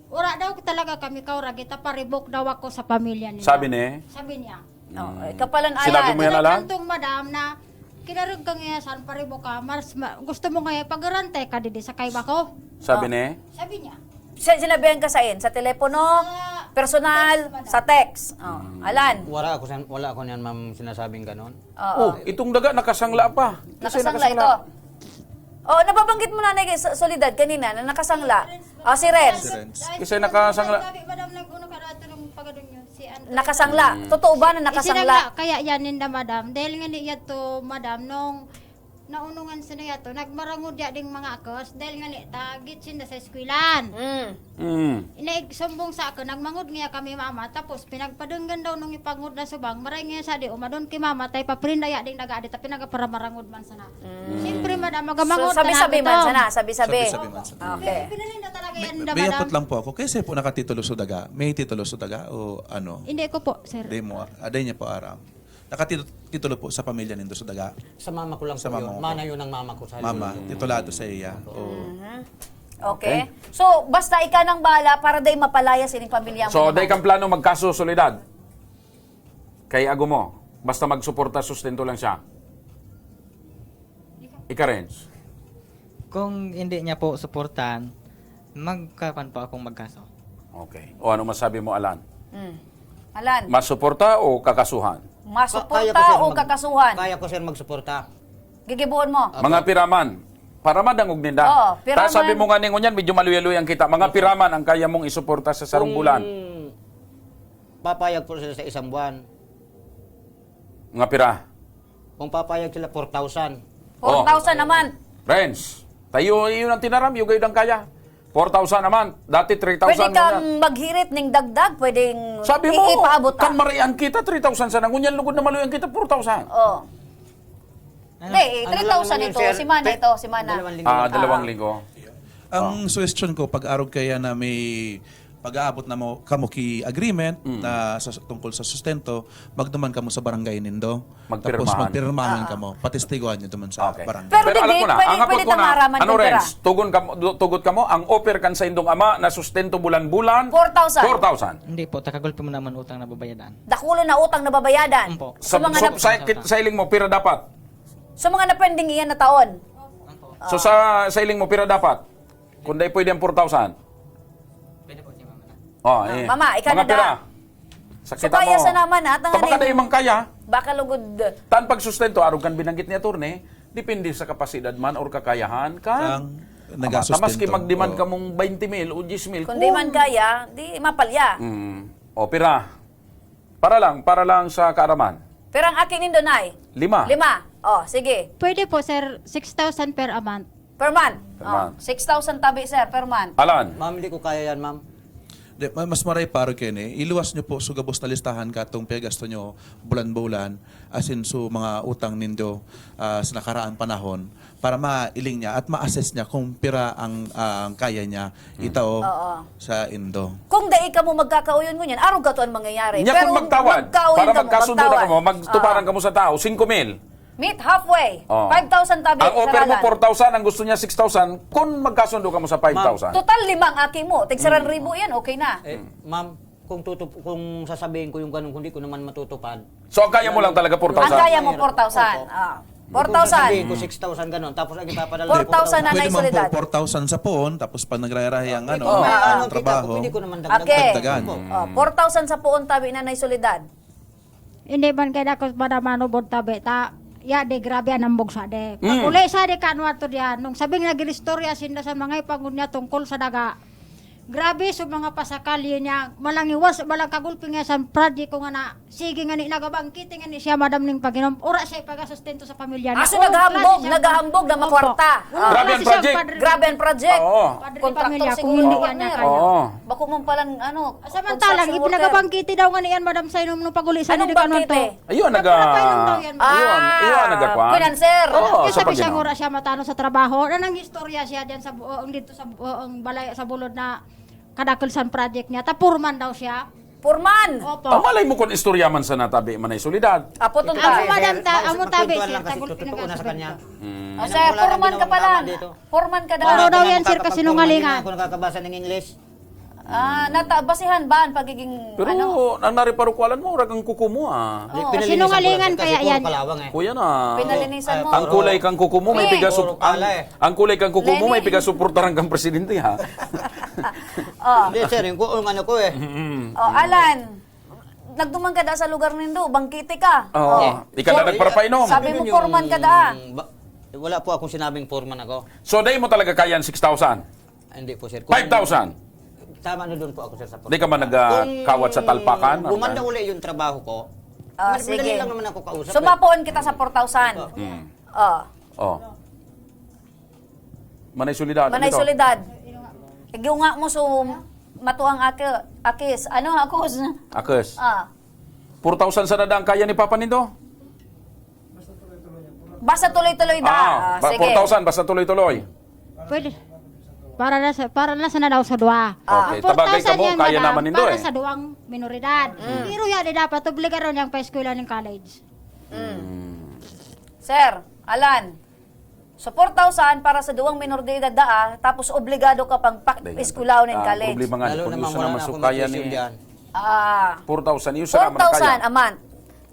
Wala daw talaga kami kaurag, itaparibok daw ako sa pamilya nila. Sabi ni? Sabi niya. Oh, Mm. eh, kapalan Sinabi ayan. mo yan, Alan? Kantong madam na, kinarag ka ngayon, saan paribok ka? Mas, ma-, gusto mo ngayon, pag-garantay ka, didi sa kaiba ko. Sabi Oh. ni? Sabi niya. Sa, sinabihan ka saan? Sa telepono? Sa Personal? text, madam. Sa text? Oh, Mm. Alan? Wala ako san-, wala ako niyan, ma'am, sinasabing ganon. Oo. Oh, itong daga, nakasangla pa. Kasi Nakasangla nakasangla. ito. Oh, nababanggit mo, Nanay, sa Soledad kanina na nakasangla. Oh, si Renz. Si Renz. Kasi nakasangla. Sabi, madam, nag-una ka na ito nung pagadun yun, si Andres. Nakasangla. Mm. Totoo ba na nakasangla? Isinangla kaya yan ninda, madam. Dahil nga ni yato, madam, nung naunungan sila yato, nagmarangod ya ding mga akos, dahil nga ni tagit sinda sa eskwelahan. Mm. Mm. Inaig sumbong sa akin, nagmangod nga kami, mama, tapos pinagpadenggan daw nung ipangod na subang, maray nga sa di, umadon ki mama, tay paprinda ya ding daga, di ta pinagaparamarangod man sana. Mm. Siyempre, madam, magamangod So, sabi-sabi ka na man ito. sana, sabi-sabi. Sabi-sabi man sana. Okay. Pero pinalinda talaga May, yan, may madam. Bayapot lang po ako. Kasi po nakatitulo sa daga. May titulo sa daga o ano? Hindi ko po, sir. Di mo, ah, di niya po aram. Nakatitulo po sa pamilya nindo sa daga? Sa mama ko lang Sa po mama yun. mo po. Mana yun ang mama ko sa Mama, Mm. titulado sa iya. Opo. Oo. Mhm. Okay. Okay. So, basta ika nang bahala para day mapalaya sining pamilya mo So, naman. day kang plano magkaso, Soledad? Kay ago mo, basta magsuporta, sustento lang siya. Ika, Renz? Kung hindi niya po suportahan, magkakan po akong magkaso. Okay. O ano masabi mo, Alan? Mm. Alan? Masuporta o kakasuhan? Masuporta Ka-, kaya ko, sir, o mag-, kakasuhan? kaya ko, sir, magsuporta. Gigibuhon mo? Apo. Mga piraman. Para madangog ninda. Oo, Ta, piraman. sabi mo nga ning ngunyan, medyo maluya-luya ang kita. Mga Opo. piraman ang kaya mong isuporta sa sarong Kung bulan? papayag po sila sa isang buwan. Mga pira? Kung papayag sila, four thousand. Four thousand Oh. naman. Renz, tayo, yun ang tinaram, yung gayud ang kaya. Four thousand a month. Dati, three thousand. Pwede kang maghirit ning dagdag, pwedeng Sabi mo, ipaabot kan ta. Maray ang kita, three thousand sana. Ngunyan, lugod na maluya ang kita, four thousand. Oh. Ano, Hindi, eh, ano lang three thousand naman yun, ito, sir? Simana Pe-, ito, simana. dalawang linggo Ah, lang. dalawang Ah. linggo. Ang Ah. suggestion ko, pag arog kaya na may pag-aabot na mo, kamo ki agreement Mm. na sa, tungkol sa sustento, magduman kamo sa barangay nindo. Magpirmahan. Tapos magpirmahan Ah. kamo. Patistiguhan nyo duman sa Okay. barangay. Pero Pero alam digdi, ko na, pwede, ang hapot pwede ko na, tangaraman ano, kung Renz, pira. tugon kamo, du-, tugot kamo, ang offer kan sa indong ama na sustento bulan-bulan, Four thousand. four thousand. Hindi po, takagulpi mo naman utang na babayadan. Dakulo na utang na babayadan. Opo. Sa Sa, mga sa, nap- sa, sa iling mo, pira dapat? Sa mga napending iyan na taon. So, sa, sa iling mo, pira dapat? Kung dai pwede ang four thousand? Pwede po, si mama na. Oh, Ah, eh. mama, ikaw Mga na pira? daw. Sa So, kita kaya mo. sa naman, ha? Tangan Kapag eh. Kada imang kaya. Baka lugod. Tan pagsustento, arog kan binanggit ni attorney, depende sa kapasidad man or kakayahan ka. Ang Ama, nagasustento. tamas ki magdemand Oo. kamong twenty mil o diyes mil. Kundi Kung man kaya, di mapalya. Mm. O, pira? Para lang, para lang sa kaaraman. Pero ang akin nindo, Nay? Lima. Lima. Oh, sige. Pwede po, sir, six thousand per a month. Per month? Per Oh, month. six thousand tabi, sir, per month. Alan? Ma'am, hindi ko kaya yan, ma'am. Di, ma-, mas maray pa, Roque, ni. Iluwas nyo po sa gabos na listahan katong piyagasto nyo bulan-bulan, asin su mga utang nindo, ah, sa nakaraang panahon, para mailing niya at ma-assess niya kung pira ang, ah, ang kaya niya Mm. itao Oo. sa indo. Kung dai kamo magkakauyon ngunyan, arog ka to ang mangyayari. Nya Pero kung magtawad, magkauyon para kamo, magkasundo na magtawad. kamo, magtuparan Oo. kamo sa tao, singko mil. Meet halfway. Oh. Five thousand tabi, Ang offer mo, saralan. four thousand, ang gusto niya, six thousand. Kung magkasundo kamo sa five thousand. Ma'am. Total, lima ang aki mo. Tig saran Mm. ribo yan, okay na. Eh, ma'am, kung tutup-, kung sasabihin ko yung ganun, kung di ko naman matutupad. So, ang kaya mo lang talaga, four thousand? Ang kaya mo, four thousand. Opo. Ah. Four thousand. Kung sasabihin ko, six thousand ganun, tapos ang ipapadala ko, Four thousand na Pwede man po, naisulidad. four thousand sa poon, tapos pag nagrarahi ang, Pwede ano, ko naman, ang ano, kita ko, trabaho, pwede ko naman dagdagan. Okay. dagdagan. Opo. Oh, four thousand sa poon tabi na naisulidad. Hindi man kaya ako madamano bod tabi ta, ya, di grabe an ambog sa de. Mm. Pag-uli sa de, kano ato diyan, nung sabing nag-iristorya sinda sa mga ipangon niya tungkol sa daga, grabe sa mga pasakalye niya, malangiwas, malang kagulpi nga sa project ko nga na, sige nga ni, nagabangkite nga ni siya, madam, ning pag-inom, ora siya ipagasustento sa pamilya niya. Ah, so Ora naghahambog, siya naghahambog na Opo. makwarta. Ora Grabe ang siya project. padre- Grabe ang project. Oo. Padre Kontraktor pamilya, kung siguro, hindi yan partner. niya kaya. Oo. Bako man palang, ano, Samantalang, construction worker. ipinagabangkite daw nga niyan, madam, sa inom nung pag-uli sa Anong nagkano to? bangkite? Ayun, naga-, Nagpapainom daw yan. ayun, Ah, ayun, nagkakuan. kunan, sir. Oo, Kaya sa sabi siya, pag-inom. ngura siya matano sa trabaho. Na nang istorya siya diyan sa buong, dito sa buong balay, sa bulod na kadakul san project niya. Ta foreman daw siya. Foreman? Opo. Ang malay mo kung istorya man sa natabi man ay solidad. Apo, Ito tong Amo, kasi, madam, sir, ta-, mas amo tabi, magkwentuhan sir, lang kasi tagulpi totoo nga na sa sa kanya. Hmm. Oh, Wala sir, naman foreman ka akong pala. nalaman dito. Foreman ka Wala daw. Araw daw akong yan, sir, nakakapag-foreman, kasinungalingan. Hindi na ako nakakabasa ng English. Ah, nata-, basihan ba ang pagiging, Pero ano? ang nariparukwalan mo, ora kang kuko mo, ah. Oh. Pinalinisan ko lang, Kasinungalingan sir, kasi kaya puro yan. kalawang, eh. Kuya na. Pinalinisan Ah, mo. ang kulay kang kuko mo, may Pink. pigaso-, Puro ang, pala, eh. ang kulay kang kuko mo, may Leni. pigasuportaran kang presidente, ha? Oh. Hindi, sir, yung ku-, yung ano ko, eh. Mm-mm. Oh, Alan, nagduman ka da sa lugar nindo, bangkite ka. Oo. Oh. Ika na Sorry. nagparapainom. Sabi mo, Yun yung foreman ka da. ba-, wala po akong sinabing foreman ako. So, dai mo talaga kaya ang six thousand? Ah, hindi po, sir. Kung Five thousand? Tama na doon po ako, sir, sa Di ka man foreman. nagkawat sa Kung talpakan, ano gumanda ba? uli yung trabaho ko, Ah, mad-, madali sige. lang naman ako kausap, eh. Sumapoon kita sa four thousand. Opo. Mm. Oh. Oh. Manay solidad, Manay ano to? solidad. Igunga mo so matuang aki-, akis. Ano, akos? Akis. Ah. Four thousand sana daan kaya ni Papa nindo? Basta tuloy-tuloy da. Ah, Ah, ba-, sige. four thousand, basta tuloy-tuloy. Pwede. Para na sa, para na sana daw sa dua. Ah. Okay, Ang tabagay four thousand kamo, yan, kaya madam, naman nindo para eh. sa duwang minoridad. Mm. Pero yan, eh, dapat obligado niyang pa-eskwela ng college. Mm. Mm. Sir, Alan, so four thousand para sa duwang minor de edad daa, tapos obligado ka pang pa-, Dayan. eskwelahon ng Ah, college. problema nga, Lalo kung na yung mga sana wala na akong masukayan nutrition ni dyan. Ah. Four thousand, yung sana man Four thousand kaya. a month.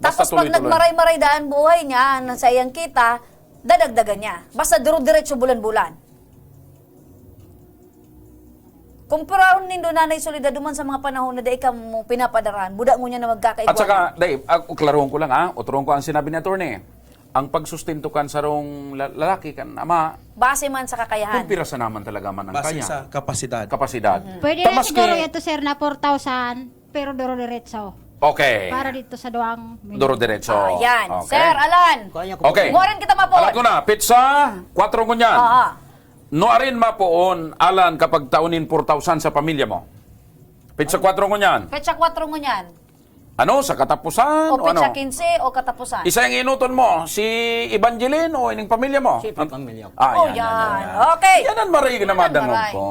Basta Tapos pag tuloy-tuloy. nagmaray-maray daan buhay niya, na sa iyang kita, dadagdagan niya. Basta duro-diretso bulan-bulan. Kumparaon nindo, Nanay Soledad, duman sa mga panahon na dai ka mo pinapadarahan, buda ngunyan na magkakaigwa At saka, na. Dave, ah, klarohon ko lang, ha? Otrohon ko ang sinabi ni attorney. Ang pagsustento kan sarong la-, lalaki kan ama, Base man sa kakayahan. Kung pira sa naman talaga man ang Base kaya. sa kapasidad. Kapasidad. Mhm. Pwede Ta na maski siguro ito, sir, na four thousand, pero duro-diretso. Okay. Para dito sa duwang minute. Duro-diretso. Ah, yan. Okay. Sir Alan. Kaya ko Okay. Morin kita mapon. Alam ko na, pizza, kwatro ngunyan. Oo. Nuarin mapoon, Alan, kapag taon nin four thousand sa pamilya mo? Petsa kwatro ngunyan. Petsa kwatro ngunyan. Ano? Sa katapusan? O O ano? Petsa quince o katapusan? Isa yung inuton mo, si Evangeline o ining pamilya mo? Si pamilya ko. Ah, Oh, yan, yan, yan, yan. yan. Okay. Yan ang maray na Yan ang madangog maray. ko.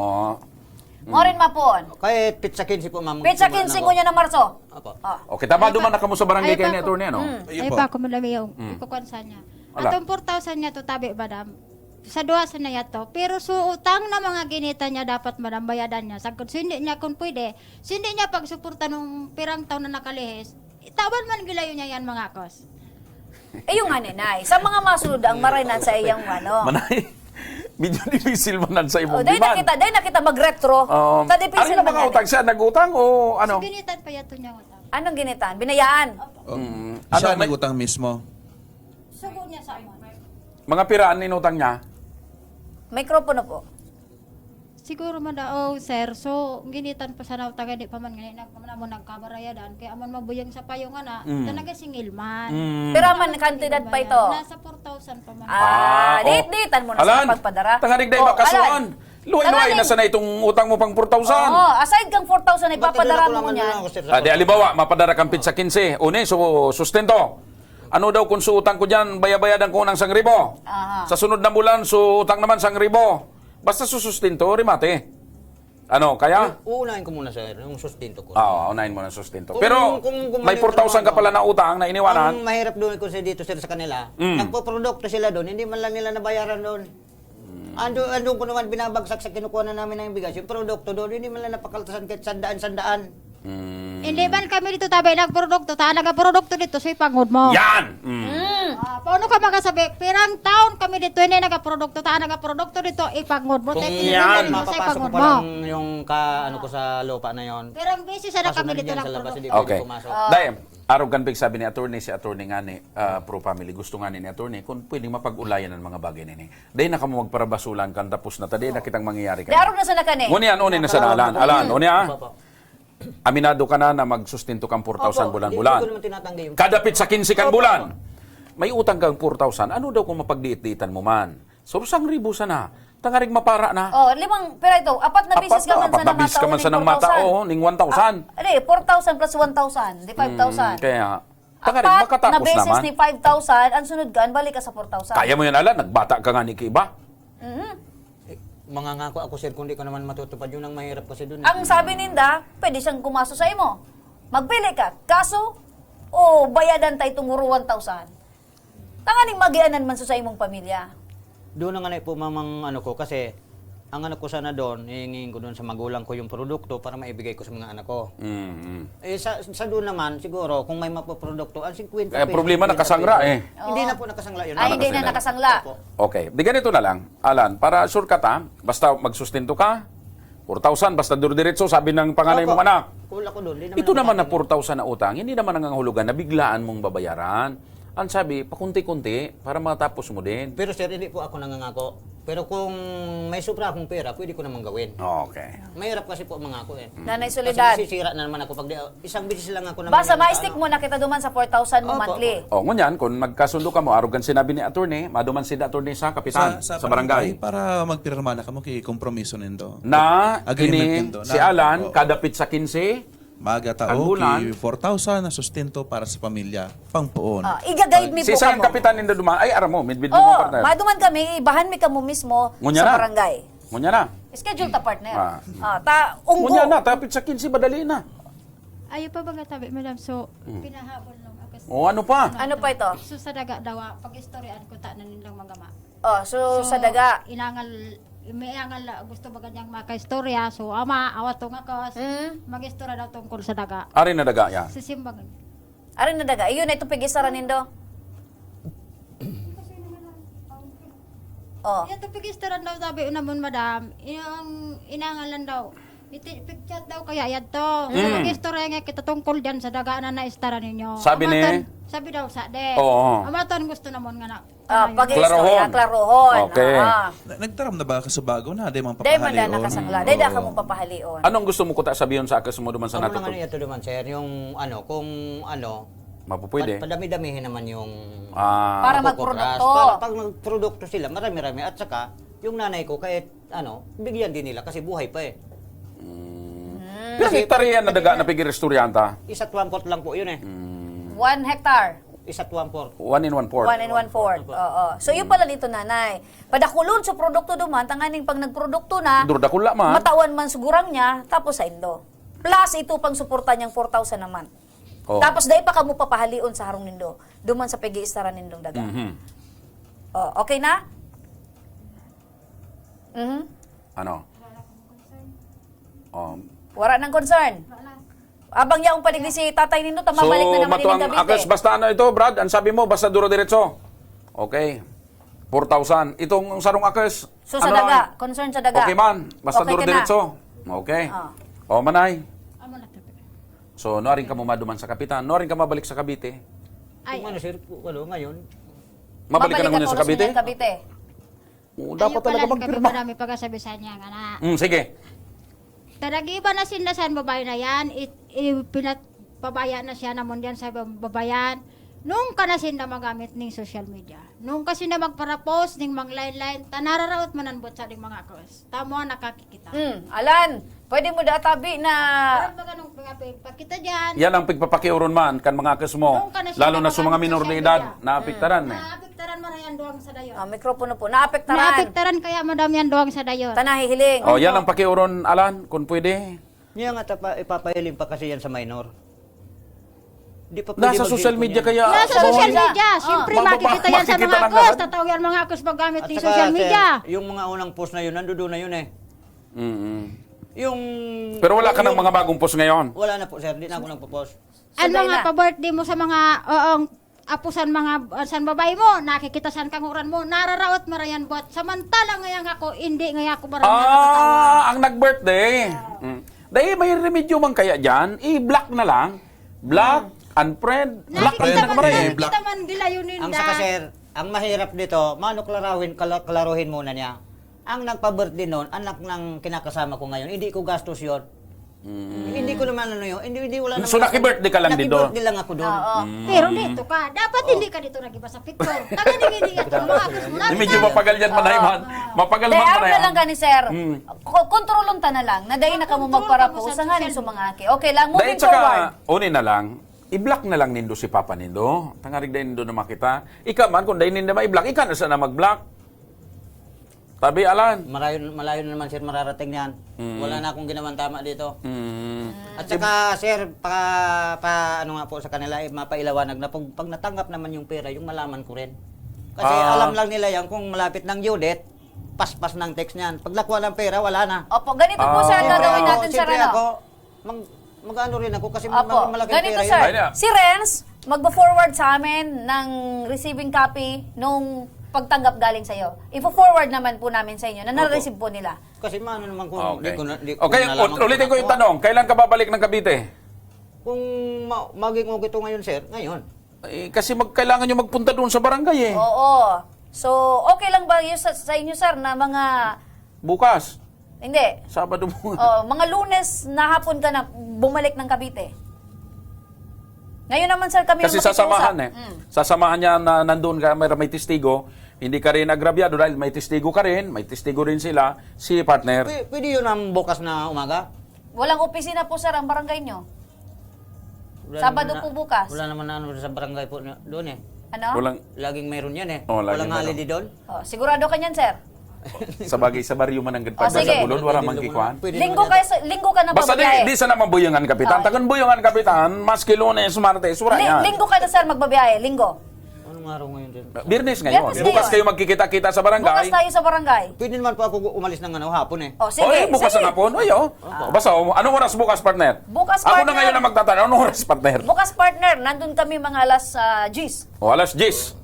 Morin mapon. Kay petsa quince po, ma'am. Petsa Simula quince na po. ngunyan na Marso. Opo. Ah. Okay, tama, Ay, duman pa- na kamo sa barangay ay, kayo ni pa- attorney, ano? Mm. Ayun Ay, po. pa ako man lang yung Mm. ikukuan sa niya. Ala. Atong four thousand niya to, tabi, madam. Sa duha sa na yato. Pero so, utang na mga ginita niya, dapat, madam, bayadan niya. Sagkod, so, hindi niya, kung pwede, so, hindi niya pagsuporta nung pirang taon na nakalihis, itawan man gilayo niya yan, mga kos. Eh, yung nga, Nay, sa mga masunod ang maray na sa iyang, ano. Manay, medyo dipisil man sa imong Oh, dahil demand. nakita, dahil nakita mag-retro. Um, Sa dipisil ano na man mga yan, utang eh. siya? Nag-utang o ano? So, ginitan pa yato niya utang. Anong ginitan? Binayaan? Opo. Mm. Siya Ano, may nag-utang mismo? Sugo niya sa amon. Mga piraan inutang niya? Mikropono po. Siguro man daw, oh, sir. So, ginitan pa sana utang, hindi pa man ngani nag-, namo nagkabarayadan. Kaya aman mabuyang sa payo nga na, Mm. talaga singil man. Mm. Pero man, Talaga kantidad singil pa man ito? yan. Nasa four thousand pa man. Ah, Ah, oh. diit-diitan mo na Alan, sa pagpadara. tangarig dahil Oh, makasuhan. Alan. Luhay-luhay Tangarig. na sana itong utang mo pang four thousand. Oo, aside kang four thousand na Ba't ipapadara idol mo ako lang ngunyan? ako, sir, sa Ah, di, pagpadara? alibawa, mapadara kang petsa quince. Uni, so, sustento. Ano daw kung suutang ko dyan, bayabayadan ko ng sangribo. Aha. Sa sunod na bulan, suutang naman sangribo. Basta susustento, rimate. Ano, kaya? U-, uunahin ko muna, sir, yung sustento ko. Oo, unahin mo ng sustento. Kung, Pero kung, kung may mali four thousand ka naman pala ako, na utang na iniwanan. ang mahirap doon ko, sir, dito, sir, sa kanila, Mm. nagpo-produkto sila doon, hindi man lang nila nabayaran doon. Mm. Ando, andun ko naman binabagsak sa kinukuha na namin ng bigas, yung produkto doon, hindi man lang napakaltasan kahit sandaan-sandaan. Mm. Hindi man kami dito, tabi, nagprodukto, ta, nagaprodukto dito, so ipangod mo. Yan! Mm. Mm. Ah, paano ka makasabi, pirang taon kami dito, hindi nagaprodukto, ta, nagaprodukto dito, ipangod mo. Kung Te, Yan. pinipili mo sa mapapasok ko ipangod pa mo. lang yung ka, ano ko sa lupa na yon. Pirang beses na Kaso kami dito nandiyan sa labas, nagprodukto. hindi pwede Okay. pumasok. Ah. Dahil, arog kan pigsabi ni attorney, si attorney nga ni, ah, pro family, gusto nga ni, ni attorney, kung pwedeng mapag-ulayan ang mga bagay na ini. Dahil na kamo magparabasulan kan tapos na, ta, dahil na kitang mangyayari Di, kayo. arog na sana kani. Ngunyan, uni na sa Nakaarog dalan. na po. Alan, uni, ah. Opo, opo. Aminado ka na na magsustento kang four thousand Opo, bulan-bulan. di ko naman tinatanggi yung Kadapit sa quince kan Opo, bulan. opo. May utang kang four thousand. Ano daw kung mapagdiit-diitan mo man? So, sangribo sana. Tangaring mapara na. Oh, limang, pero ito, apat na Apat beses ka na, man apat sana na beses ka matao man ng sana ng mata, four thousand. Oo, ning one thousand. Ah, hindi, four thousand plus one thousand, di five thousand. Mm, kaya, tangaring Apat makatapos na beses naman. ni five thousand, ang sunod ka, balik ka sa four thousand. Kaya mo yan, Alan. Nagbata ka nga ni Kiba. Mhm. Eh, mangangako ako, sir, kung di ko naman matutupad, yun ang mahirap kasi dun, eh. Ang sabi ninda, pwede siyang kumaso sa imo. Magpili ka, kaso o bayadan ta itong one thousand. Tanganing magianan man sa, sa imong pamilya. Doon na nga na po, mamang ano ko, kasi ang ano ko sana doon, hihingin ko doon sa magulang ko yung produkto para maibigay ko sa mga anak ko. Mm, mm. Eh, sa, sa doon naman, siguro, kung may mapaprodukto, ang fifty Kaya pesos, problema, fifty nakasangla pesos. eh. Hindi Oo. na po nakasangla yun. Ay, Ah, hindi na nakasangla. nakasangla. Opo. Okay. Di ganito na lang, Alan, para sure ka ta, basta magsustento ka, four thousand, basta dire-diretso, sabi ng panganay Opo. mong anak. Cool ako doon. Di naman Ito ako naman na nangangako. four thousand na utang, hindi naman nangangahulugan na biglaan mong babayaran. Ang sabi, pakunti-kunti para matapos mo din. Pero sir, hindi po ako nangangako. Pero kung may sobra akong pera, pwede ko naman gawin. Okay. Mahirap kasi po mangako eh. Nanay Kasi Soledad. masisira na naman ako pag di, isang beses lang ako naman Basta yung ma-stick ano. mo na kita duman sa four thousand mo Opo, monthly. opo. Oh, ngunyan, kung magkasundo ka mo, arog kan sinabi ni attorney, maduman si attorney sa kapitan, Sa, sa sa barangay. barangay, para magpirma na kamo kay kompromiso nindo. Na, Agreement ini, nindo, si na, Alan, opo. kadapit sa quince, Maga ta, Ang bulan. okay, four thousand na sustento para sa pamilya, pangpoon. Ah, iga-guide mi Si po Sam kamo. kapitan nindo duman. Ay, aram mo, midbid mo, Oo, partner. maduman kami, ibahan mi kamo mismo Ngunya sa na. barangay. Ngunya na. Schedule ta, partner. Ah. Ah, ta, unggo. Ngunya na, tapit sa quince, madali na. Ayaw pa ba nga tabi, madam? So, Hmm. pinahabol lang ako sa Oh, ano pa? Ano pa ito? So, sa daga daw, ah, pag-istoryahan ko ta na nilang magama. Oh, so, So, sa daga. inangal, may angal na gusto baga niyang makaistorya. So, ama, awat tong ako, Mm. mag-istorya daw tungkol sa daga. Ari na daga yan. Sa simbagan. Ari na daga. Iyon na itong pag-isara nindo. Oh. Yan, itong pag-istorya daw, sabi, unamon, madam, yung inangalan daw. Iti, pichat daw kaya yadto. Mm. Mag-istorya nga kita tungkol dyan sa daga na naistara ninyo. Sabi ni? Amatan, sabi daw, sa de. Oo. Amatan gusto namon nga na, Ah, ano yun? pag-istorya, Klarohon. klarohon. Okay. Ah. Na-, nagtaram na ba ka sa bago na? Di man Di man papahalion. na nakasangla. Di da Oo. ka mo papahalion. Anong gusto mo kuta sabihin sa akas mo duman sa Ano natutup? naman yun ito naman, sir? Yung ano, kung ano, Mapupwede. pad-, padami-damihin naman yung Ah. Para Coco Crush. magprodukto. Para pag magprodukto sila, marami-rami. At saka, Yung nanay ko, kahit ano, bigyan din nila kasi buhay pa eh. Mm. Pero hektarya na daga na pigiristoryanta. Isa't one-fourth lang po yun eh. One hectare. Isa't one-fourth. One and one-fourth. One and one-fourth. Oo. So, yun pala nito, nanay. Padakulon sa produkto duman, tanganing pag nagprodukto na, Duro dakula man. matawan man sigurang niya, tapos sa indo. Plus, ito pang suporta niyang four thousand a month. Oh. Tapos, dahil pa kamo papahalion sa harong nindo, duman sa pag-iistaran nindong daga. Mhm. Oh, okay na? Mhm. Ano? Um, Wala nang concern. Abang yaong paligdi si tatay nindo, tamabalik na naman matuang ining Cavite. Akes, basta ano ito, Brad, ang sabi mo, basta duro diretso. Okay. Four thousand. Itong sarong Akes, So, sa ano daga, lang? Concern sa daga. Okay man, basta Okay duro ka na. diretso. Okay. Ah. O, manay. Amo na to. So, nuaring ka mo maduman sa kapitan, nuaring ka mabalik sa Cavite. Ay, Kung ano sir, ano, ngayon, Mabalik ka na ngunyan sa Mabalik Cavite? ako sa Cavite. Oo, dapat ayoko talaga lang, kami magpirma. pa namin pagkasabi sa niya nga na. Mm, sige. Taragiba na sinda san babae na yan, it, ipinat, pabayaan na siya na mundian sa babayan. Nung ka na sinda magamit ning social media, nung ka sinda magparapost ning mga line-line, tanararaot man ang butsa ning mga akos. Tamo ang nakakikita. Hmm, Alan, pwede mo databi na Parang baga nung pagkapit, pakita dyan. Yan ang pigpapakiuron man kan mga akes mo. Nung ka na siya Lalo na sa mga nakagamit minor sa de social edad, media. naapektaran eh. Naapektaran man ang duwang sa dayon. Ah, mikropono po. Naapektaran. Naapektaran kaya madam yan duwang sa dayon. Tanahihiling. Oh, yan ang pakiuron, Alan, kung pwede. niya nga tapa, ipapahiling pa kasi yan sa minor. Di pa pwede Nasa mag-cellphone social media yan. kaya. Nasa Social social media. media, Ah. siyempre Mababa- makikita yan sa makikita mga lang akos. agad. Tataw yan mga akos paggamit At ng saka, social media. Sir, yung mga unang post na yun, nandoon na yun eh. Mm. Yung, Pero wala ka ng yung- mga bagong post ngayon. Wala na po sir, di na ako nagpo-post. Ang Sunday mga na. pa-birthday mo sa mga, oong, apo san mga, san babae mo, nakikita san kanguran mo, nararaot marayan buhat. Samantala ngayon ako, hindi ngayon ako barang nakakatawa. Ah, ang nag-birthday. Mm. Dahil may remedyo man kaya dyan, i-block na lang. Block, unfriend, block Nakikita na man, kamay. nakikita man gila yun, Ang Linda. saka sir, ang mahirap dito, mano klaruhin, kala- klaruhin muna niya. Ang nagpa-birthday noon, anak ng kinakasama ko ngayon, hindi ko gastos yun. Hindi ko naman ano yun, hindi, hindi wala So, naman- naki-birthday ka lang dito? Naki-birthday lang ako doon. Oo. Pero dito ka, dapat hindi ka dito nagbasa picture. Taga hindi hindi ito mga akos mo. Hindi, medyo mapagal yan, manay man. Mapagal Dahil man, ano manay na lang man. gani, sir. Mm. Ko- Kontrolon ta na lang na dahil na kamo Kontrol magparapo kamo sa sa ngayon social sa mga aki. Okay lang, moving Dahil tsaka, forward. uni na lang, i-block na lang nindo si Papa nindo. Tangarig dahil nindo na makita. Ika man, kung dahil nindo ma-block, ika na sana mag-block. Tabi, Alan. Malayo, malayo na naman sir mararating niyan. Mm. Wala na akong ginawang tama dito. Mm. At saka sir, pa, pa ano nga po sa kanila, eh, mapailawanag na pag, pag natanggap naman yung pera, yung malaman ko rin. Kasi Ah. alam lang nila yan kung malapit ng due date, paspas ng text niyan. Pag nakuha ng pera, wala na. Opo, ganito po, sir, ang Ah. gagawin natin, sir, Siyempre ano? ako, mag, mag-ano rin ako kasi Opo, malaking ganito, pera sir. yun. Ayun na. Si Renz, magpo-forward sa amin ng receiving copy nung pagtanggap galing sa'yo. Ifo-forward naman po namin sa inyo na Opo. na-receive po nila. Kasi maano naman kung Okay. di ko na, di Okay, ko nalaman ut- ulitin ko kung yung tanong. Kailan ka babalik ng Cavite? Kung ma- maging okay to ngayon, sir, ngayon. Eh, kasi mag, kailangan nyo magpunta doon sa barangay eh. Oo. So, okay lang ba yun sa, sa inyo, sir, na mga... Bukas. Hindi. Sabado mo. Oh, mga Lunes na hapon ka na bumalik ng Cavite. Ngayon naman, sir, kami Kasi ang makikiusap. sasamahan eh. Mm. Sasamahan niya na nandun ka, may, may testigo. Hindi ka rin agrabyado dahil may testigo ka rin, may testigo rin sila, si partner. Pwede, pwede yun ang bukas na umaga? Walang opisina po, sir, ang barangay nyo. Wala Sabado naman po na- bukas. Wala naman na ano sa barangay po na- doon eh. Ano? Walang, Laging mayroon yan eh. Oh, laging Walang mayroon. holiday doon. Oh, sigurado ka niyan, sir? sa bagay, sa baryo man ang Oh, gadpad sige. sa bulod, wala Pwede mang doon kikuan. na- pwede Linggo doon kayo, na- sa, linggo ka na Basta di, bababiyahe? Di sana mabuyangan kapitan. Oh. Takon buyangan kapitan, maski Lunes, Martes, wala Li- yan. Linggo ka na, sir, magbabiyahe? Linggo? Anong araw ngayon din? Biyernes ngayon. Biyernes Bukas ngayon. kayo magkikita-kita sa barangay. Bukas tayo sa barangay. Pwede naman po ako umalis ng ano, hapon eh. Oh, sige. Oh, eh, bukas sige. ng hapon. Ay, oh. Basta, oh, anong oras bukas, partner? Bukas, Ako na partner. ngayon ang magtatanong. Anong oras, partner? Bukas, partner, nandun kami mga alas ah, diyes. Oh, alas diyes.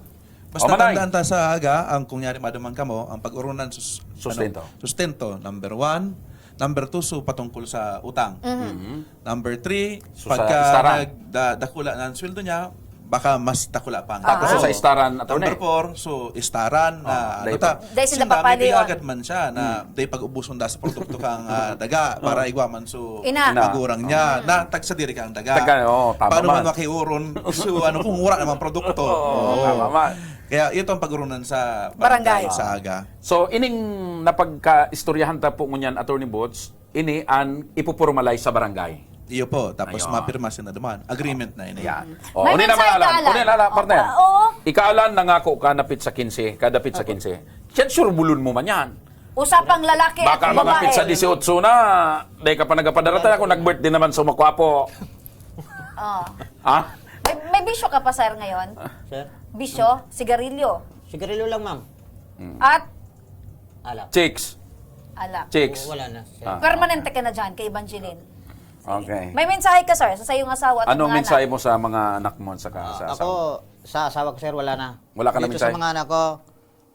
Basta O, manay. Tandaan ta sa aga, ang kung yari maduman kamo, ang pag-urunan sus, Sustento. ano, sustento, number one. Number two, so patungkol sa utang. Mhm. Number three, So, sa pagka istaran. nagda, dakula na ang sweldo niya, baka mas dakula pa ang Tapos gasto. sa istaran, attorney. Number four, so istaran na Ah, ano dahil ta, pa- Dahil sa sinda, may napapali, piyagad man siya na day pag-ubuson da sa produkto kang ah, daga para igwa man so Ina. nagurang niya na tagsadiri kang daga. Taga, oo, tama Paano man. man makiuron? So ano kung wala namang produkto? Oo, tama man. Kaya ito ang pag-urunan sa Barangay. barangay, sa aga. So, ining napagkaistoryahan ta po ngunyan, Attorney Boots, ini an ipopormalize sa barangay. Iyo po, tapos Ayun. mapirma siya na duman. Agreement na ini. Yan. May Hindi naman mensahe ka, alam. Alan. Hindi na alam, partner. Oo. Ika, Alan, nangako ka, dapit sa quince. Kadapit sa quince. Siya, sure, bulon mo man yan. Usapang lalaki at Baka mga babae. pizza dieciocho na, dahil ka pa nagpapadara tayo, kung nag-birthday naman sa makwapo. Oh. Ha? May, may bisyo ka pa, sir, ngayon? Sir? Bisyo, sigarilyo, Sigarilyo lang, ma'am. at Alak. Chicks. alak. Chicks. Wala na, sir. Ah. Permanente ka na dyan kay Evangeline. Okay. May mensahe ka, sir, sa iyong asawa at Anong mga mensahe anak? mo sa mga anak mo, sa, ka- sa Ah, asawa? ako, sa asawa ko, sir, wala na. Wala ka na Dito sa mensahe? mga anak ko,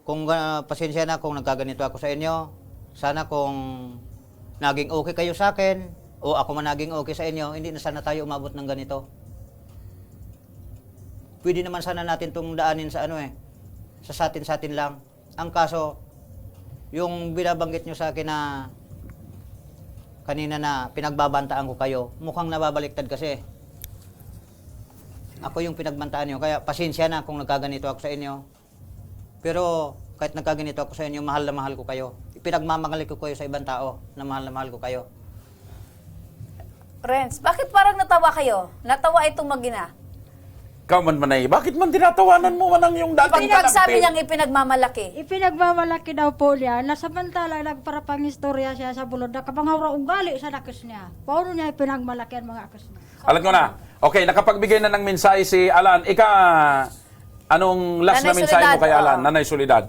kung ah, pasensya na kung nagkaganito ako sa inyo, sana kung naging okay kayo sa akin, o ako man naging okay sa inyo, hindi na sana tayo umabot ng ganito. Pwede naman sana natin itong daanin sa ano eh, sa satin-satin lang. Ang kaso, yung binabanggit nyo sa akin na kanina na pinagbabantaan ko kayo, mukhang nababaliktad kasi. Ako yung pinagbantaan nyo, kaya pasensya na kung nagkaganito ako sa inyo. Pero kahit nagkaganito ako sa inyo, mahal na mahal ko kayo. Ipinagmamangali ko kayo sa ibang tao na mahal na mahal ko kayo. Renz, bakit parang natawa kayo? Natawa itong mag-ina. Ikaw man, Manay, bakit man tinatawanan mo man ang iyong dating Ipinagsabi kakampi? Niyang ipinagmamalaki. Ipinagmamalaki daw po niya na samantala nagparapangistorya siya sa bulod na kapangawra ugali sa nakis niya. Paano niya ipinagmalaki ang mga akis niya? Alam ko na. Okay, nakapagbigay na ng mensahe si Alan. Ika, anong last Nanay na mensahe mo Soledad, kay Alan, oo. Nanay Soledad?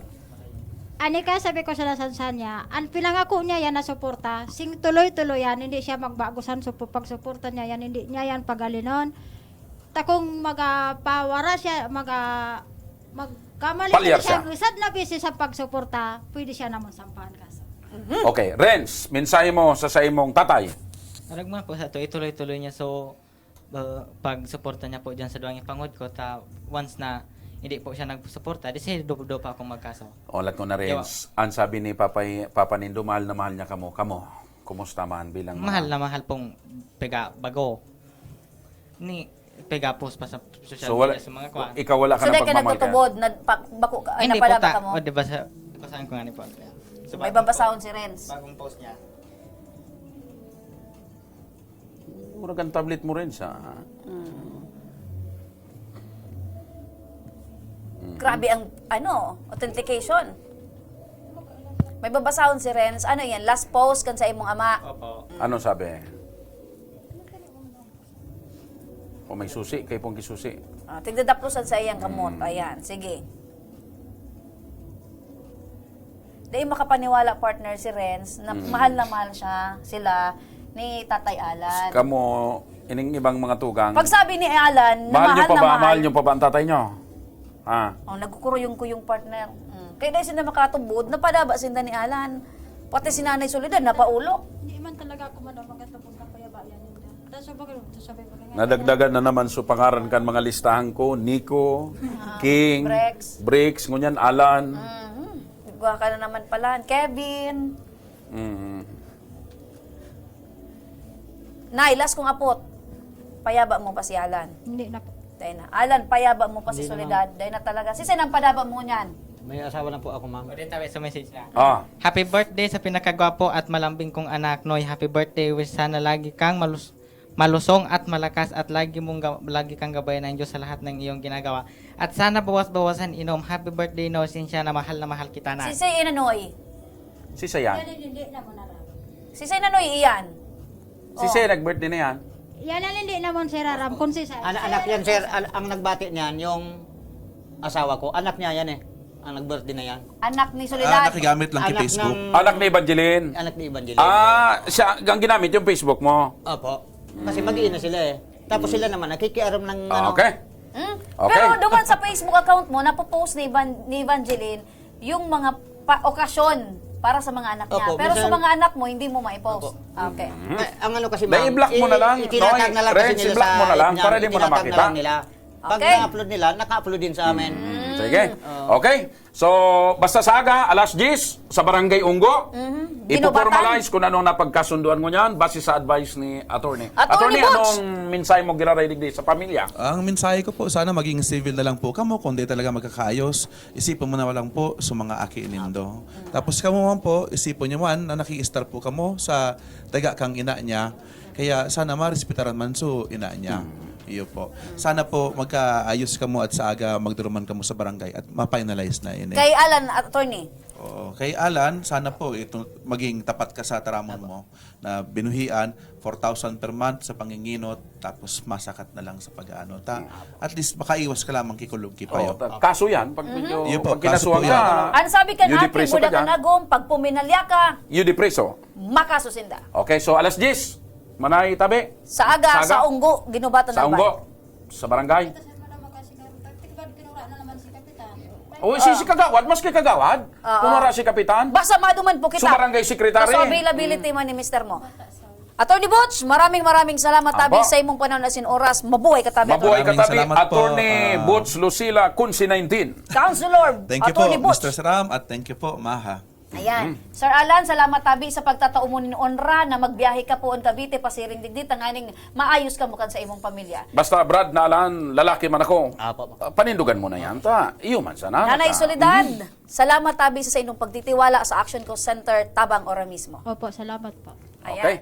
Ani ka, sabi ko sa nasansan niya, ang pinangako niya yan na suporta, sing tuloy-tuloy yan, hindi siya magbago sa supo, pagsuporta niya yan, hindi niya yan pagalinon. Takong magpawara siya, mag, magkamali Palyar siya, siya. Isad na beses sa pagsuporta, pwede siya naman sampahan kaso. Okay, Renz, mensahe mo sa saimong tatay. Aragma po sa to, ituloy-tuloy niya. So, uh, pag suporta niya po dyan sa duwang ipangod ko, ta once na hindi po siya nagsuporta, di si do, do pa akong magkaso. Olat ko na, Renz. Ang sabi ni Papa, Papa Nindo, mahal na mahal niya kamo. Kamo, kumusta man bilang mga Mahal na mahal pong pega bago. Ni pega post pa sa social So, wala, media sa mga kwan. ikaw wala ka So, na dahil ka pagmamahal kaya? Nagtutubod, nag, pa, bako ka, Hindi po napadaba ta, ka mo? O, di ba sa, basahan ko nga ni po. So, May babasahon si Renz. Bagong post niya. Mura kang tablet mo rin sa... Grabe ang, ano, authentication. May babasahon si Renz. Ano yan? Last post kan sa imong ama. Opo. Ano sabi? O may susi, kay pong kisusi. Ah, tigdadaplosan sa iyang kamot. Ayan, sige. Dahil makapaniwala, partner, si Renz, na mahal na mahal siya, sila, ni Tatay Alan. Kamo, ining ibang mga tugang, Pag sabi ni Alan, na mahal nyo mahal pa na ba? mahal. Mahal nyo pa ba ang tatay nyo? Ha? Oh, nagkukuruyong-kuyong, partner. Mm. Kaya dahil sila makatubod, napadaba sinda ni Alan. Pati si Nanay Soledad, napaulo. Hindi man talaga ako man ang magkatapos na payabayan ninyo. Tapos sabi ko, sabi ko nga, Nadagdagan na naman sa pangaran kan mga listahan ko, Nico, King, Brex. Brex, ngunyan, Alan. Mhm. Igwa ka na naman pala. Kevin. Mm. Nay, last kong apot. Payaba mo pa si Alan. Hindi na po. Dahil na. Alan, payaba mo pa si Hindi na, Soledad. Dahil na talaga. Si Sen ang padaba mo niyan. May asawa na po ako, ma'am. Pwede tabi sa message na. Ah, Happy birthday sa pinakagwapo at malambing kong anak, Noy. Happy birthday. Wish sana lagi kang malus- malusong at malakas at lagi mong ga- lagi kang gabayan ng Diyos sa lahat ng iyong ginagawa. At sana bawas-bawasan inom. Happy birthday, Noy. Sinsya na mahal na mahal kita na. Si Sen Noy. si Sayan. Hindi na mo na lang. Si Sen Noy iyan. Si Sayan, nag-birthday na yan. Yan ang hindi naman, Sir Aram, kung si Sayan. An- anak yan, sir. An- ang nagbati niyan, yung asawa ko. Anak niya yan eh. Ang nag-birthday na yan. Anak ni Ah, Soledad. nakigamit lang kay Anak Facebook. ng- Anak ni Evangeline. Anak ni Evangeline. Ah, siya, ang ginamit yung Facebook mo. Opo. Kasi mag-iina sila eh. Tapos sila naman, nakikiaram ng Ah, ano. okay. Hmm? Okay. Pero duman sa Facebook account mo, napopost ni, Evan, ni Evangeline yung mga pa, okasyon para sa mga anak niya. Opo, Pero sa minsan- mga anak mo, hindi mo maipost. Opo. Okay. Ay, ang ano kasi, ma'am, Dahil i-block mo na lang, i- itinatag Noy. na lang kasi Renz, nila i-block sa, mo na lang para itinatag di mo na itinatag makita. Lang nila. Pag Okay. na-upload nila, naka-upload din sa amin. Mm, sige. Okay. So, basta sa aga, alas diyes, sa Barangay Unggo, Mhm. ipoformalize kung anong napagkasunduan mo niyan base sa advice ni attorney. Attorney Butch! Anong mensahe mo giraray digdi sa pamilya? Ang mensahe ko po, sana maging civil na lang po kamo, kung di talaga magkakaayos, isipon mo na lang po sa mga aki nindo. Tapos kamo man po, isipon nyo man na nakiistar po kamo sa taga kang ina niya. Kaya sana marespetaran man so ina niya. Iyo po. Sana po magkaayos kamo at sa aga magduruman kamo sa barangay at ma-finalize na ini. Kay Alan, attorney. Oo. Kay Alan, sana po ito, maging tapat ka sa taramon mo na binuhian, four thousand per month sa panginginot, tapos masakat na lang sa pag-ano. Ta, at least makaiwas ka lamang kikulog Oh, kipayo. ta- kaso yan, pag medyo Yun po, pag kinasuhan kaso po ka, yan. Ang sabi ka you natin, depreso ka mula ka dyan. nagong, pag puminalyaka, You depreso. Makasusinda. Okay, so alas diyes, manay tabi. Sa aga, Sa aga? sa Unggo, Ginubatan Sa Albay. Unggo, sa barangay. Ito, sir, madam, kasi nga, tagtigwad, kinura na naman si Kapitan. O, si, si Kagawad, maski Kagawad, Oo. kung wala si Kapitan, Basta maduman po kita. Sa barangay secretary. Sa availability man ni Mister Mo. Attorney Butch, maraming maraming salamat tabi Apo. sa imong panahon asin oras. Mabuhay ka tabi. Mabuhay ka Maraming tabi, salamat po, Attorney ah. Butch Lucila Kunsi nineteen. Councilor, Thank you po, Attorney Butch. Mister Saram, at thank you po, Maha. Ayan. Sir Alan, salamat tabi sa pagtatao mo nin onra na magbiyahe ka poon Cavite, pasiring digdi, tanganing maayos ka mo kan sa imong pamilya. Basta Brad na Alan, lalaki man ako. Apo. Ah, panindugan mo na yan, ta. Iyo man sana. Nanay ta. Soledad, salamat tabi sa, sa inyong pagtitiwala sa Action Call Center tabang ora mismo. Opo, salamat po. Ayan. Okay.